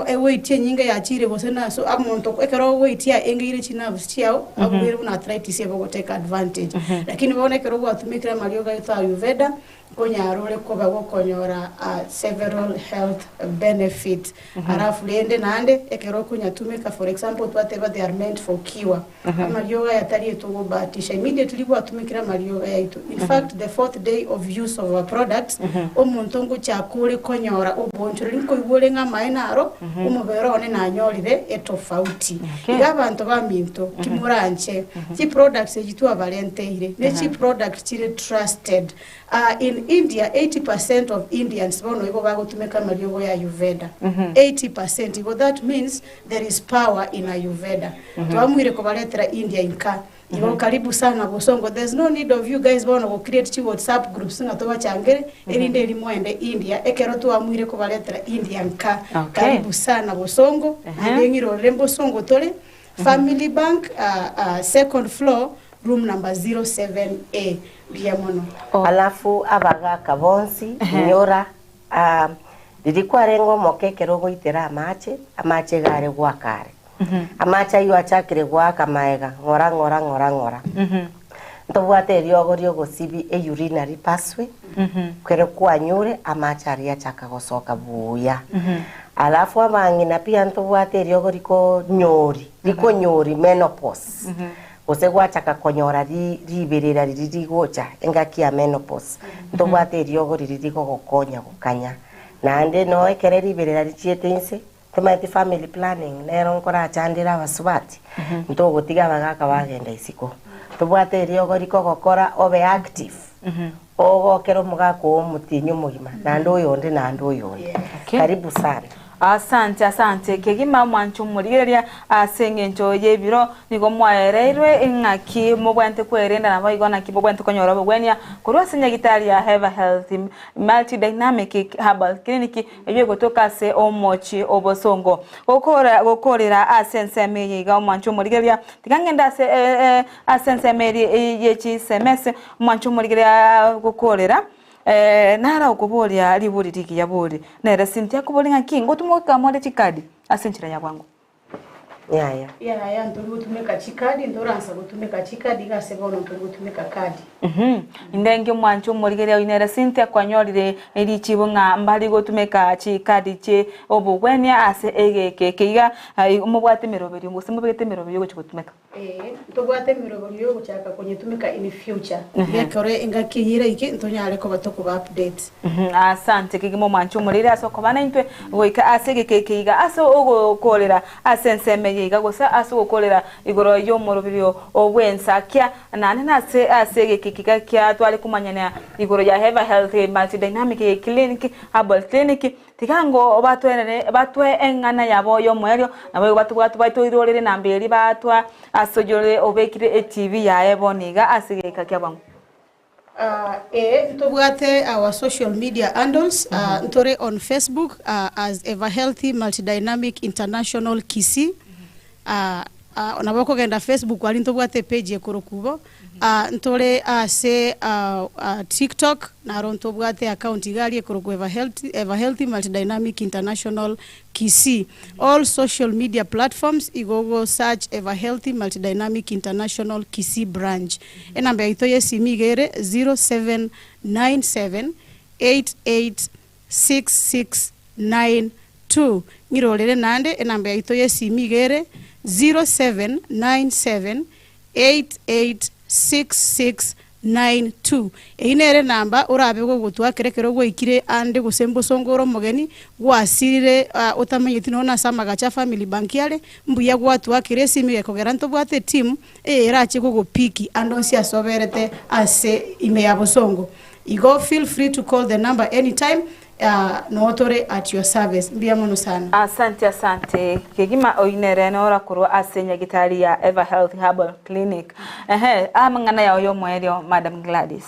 eweight enyinge yachire gose na ase omonto ekero eweight yaengeire chinerves chiao abuire buna arthritis ebogotake advantage. Lakini bono ekero gwatumekire amariogo aito Ayurveda, Nkonyara ore koba gokonyora several health benefits alafu rende naende ekero okonyatumeka for example twateba they are meant for cure amariogo aya tari etogobahatisha immediately gwatumekire amariogo yaito in fact the fourth day of use of our products omonto ngochaka ore konyora oboonchoreri nkoigwa ore ng'a amaene aro omobere one nanyorire etofauti. Iga abanto baminto timoranche chiproducts echi twabarenteire ne chiproduct chire trusted. In India 80 percent of Indians bono igo bagotumeka amariogo ya Ayurveda. 80 percent igo that means there is power in Ayurveda. Twamwire kobaretera India inka. Igo karibu sana bosongo there's no need of you guys bono go create chi WhatsApp groups ng'a tobachangere erinde eri moende India ekero twamwire kobaretera India nka. Okay. Karibu sana bosongo naende ng'irorere mbosongo tore Family Bank second floor room number 07A. Mbuya mono. Alafu abagaaka bonsi, inyora, ah, riria kwarenge omoke ekero ogoitera amache, amache iga are goaka are. Amache ayio achakire goaka maega, ng'ora ng'ora ng'ora ng'ora. Ntobwate eriogo ri'ogosibi eurinary pathway, ekero kwanyure amache aria achaka gosoka buya. Alafu abang'ina pia ntobwate eriogo rikonyori, rikonyori menopause. Gose gwachaka konyora riberera riria rigocha engaki ya menopause, ntobwate eriogo riria rigogokonya gokanya. Naende no ekere riberera richiete inse, tomaeti family planning nero nkorachandere abasubati, ntogotiga abagaka bagenda isiko. Tobwate eriogo rikogokora obe active, ogokera omogaka oo omotienyi omogima, naende oyonde naende oyonde. Karibu sana. Asante, asante kegima mwanche omorigereria ase engencho y'ebiro nigo mwaereirwe ng'aki mobwenerete kwerenda naboigo naki mobwenerete konyora obogwenia korwa ase nyagitari ya Eva Health Multi Dynamic Herbal Clinic eyio egotoka ase omochie obosongo. Gokora gokorera ase ensemo eye iga omwanche omorigereria tiga ngende ase ase ensemo eria ye chisemese omwanche omorigereria gokorera. Nara okoboria ribori rigiya bori, nere Cynthia akoboria ng'a ki ngotuma goika more chikadi ase enchera ya bwango. Yaya. Yaya ntori gotumeka chikadi ntoransa gotumeka chikadi iga ase bono ntori gotumeka kadi. Indenge omwanche omorigereria oyio nere Cynthia kwanyorire richibu ng'a mbari gotumeka chikadi chie obogwenia ase egeka eke iga mobwate emeroberio gose mobegete emeroberio yogochia gotumeka. Ee, ntobwate emeroberio y'ogochaka konyetumeka in future. Tiga ekero engaki eyio eraike ntonyare koba tokoba update. Asante kegima omwanche omorere ase okoba naintwe goika ase egeka eke iga ase ogokorera ase ensemo eye iga gose ase ogokorera igoro y'omoroberio bw'ensakia naende nase ase egeka eke iga kia tware komanyana igoro ya Eva Health Multidynamic Clinic Herbal Clinic Tiga ngo batwerere, batwe eng'ana yabo y'omoerio, naboigo batobwate baitoirorere enamba eria batwa ase oyore obekire etibi yaye bono iga ase egeka kia bwango. Ee, ntobwate our social media handles, ntore on Facebook as Everhealthy Multidynamic International Kisii, Nabo okogenda Facebook aria ntobwate epage ekorokwa igo, ntore ase TikTok naro ntobwate account iga aria ekorokwa Everhealthy Multidynamic International Kisii. All social media platforms igo ogo search Everhealthy Multidynamic International Kisii Branch. Enamba yaito ya esimi iga ere 0797 88 6692. Ng'irorere naende enamba yaito y'esimi iga ere 0797 886692. 92. Eyio nere enamba orabe gogotwakera ekero gwaikire ande gose mbosongo ore omogeni, gwasirire otamanyeti nonya nase amagacho a Family Bank are, mbuya gwatwakera esimi gekogera ntobwate etimu eye erache gogopiki ande onsi ase oberete ase ime ya bosongo. Igo feel free to call the number anytime noo tore at your service. Mbuya mono sana. Asante asante kegima oyio nere nora korwa ase nyagitari ya Ever Health Herbal Clinic. Ehe amang'ana yao yomoerio Madam Gladys.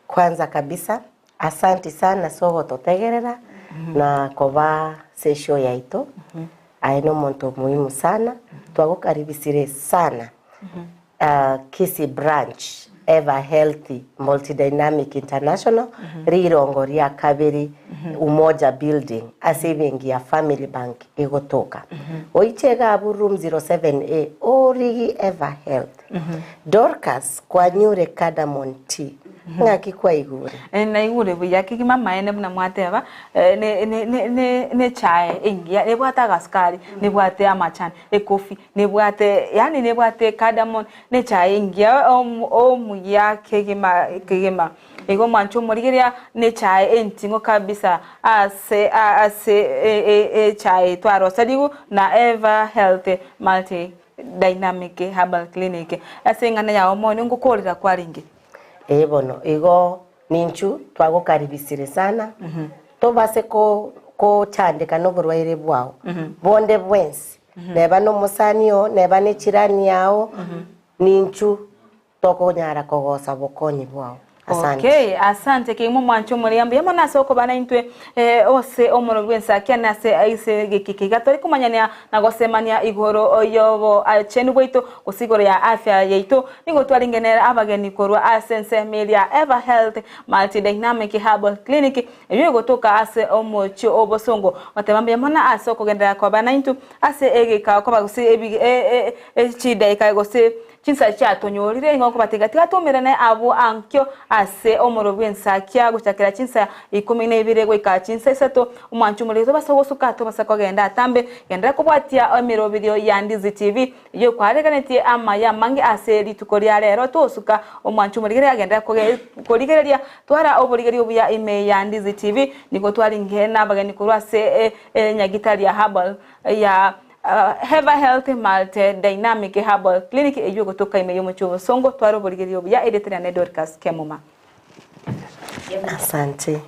Kwanza kabisa asanti sana ase ogototegerera na koba ase eshow yaito, aye nomonto muhimu sana, twagokaribisire sana Kisii Branch, Ever Healthy Multidynamic International, rirongo ria kabere, Umoja Building, ase ebenki ya Family Bank egotoka. Oiche iga abwo room 07A origi Ever Health. Dorcas kwanyure cardamom tea ng'aki kwaigure? Naigure buya kegima amaene buna mwateba nechae engiya nebwate agasukari nebwate amachani ekofi nebwate yaani nebwate cardamom nechae engiya omuya kegima kegima igo mwanche omorigereria nechae enting'o kabisa ase ase echae twaroserigwe na Ever Health Multi Dynamic Herbal Clinic ase eng'ana yao mono ngokorera kwarenge. Ee bono, igo ninchu twagokaribisire sana, tobase kochandeka noborwaire bwao bonde bwensi, neba nomosani oo, neba nechirani yao, ninchu tokonyara kogosa obokonyi bwao. Asante. Okay, asante kegima omwancho omoria mbuya mono ase okoba naintwe eh, ose omoro bw'ensakia nase ase egeki kiga tore komanyania na gosemania igoro y'obochenu bwaito gose igoro ya afya yaito. Nigo twarenge nere abageni korwa ase ensemo eria Ever Health Multidynamic Herbal Clinic eyio egotoka ase omochie o Bosongo goteba mbuya mono ase okogenderera koba naintwe ase egeka koba gose chidaeka gose Chinsa chiatonyorire nigo nkobatebia, tiga toumerane abwo ankio ase omoro bw'ensakia gochakera chinsa ikomi na ibere goika chinsa isato, omwancho omorero tobasa gosuka, tobasa kogenda atambe. Genderera kobwatia emeroberio ya Ndizi TV, eyio ekwareganetie amaya amange ase rituko ria rero. Tosuka omwancho omorigereria, genderera korigereria, twara oborigereria obuya ime ya Ndizi TV. Nigo twarenge nabageni korwa ase enyagitari ya Herbal ya Heva Health Multi Dynamic Herbal Clinic eyio egotoka ime y'omochie o Bosongo, tware oborigereria obuya erieta riane Dorcas Kemuma. Asante.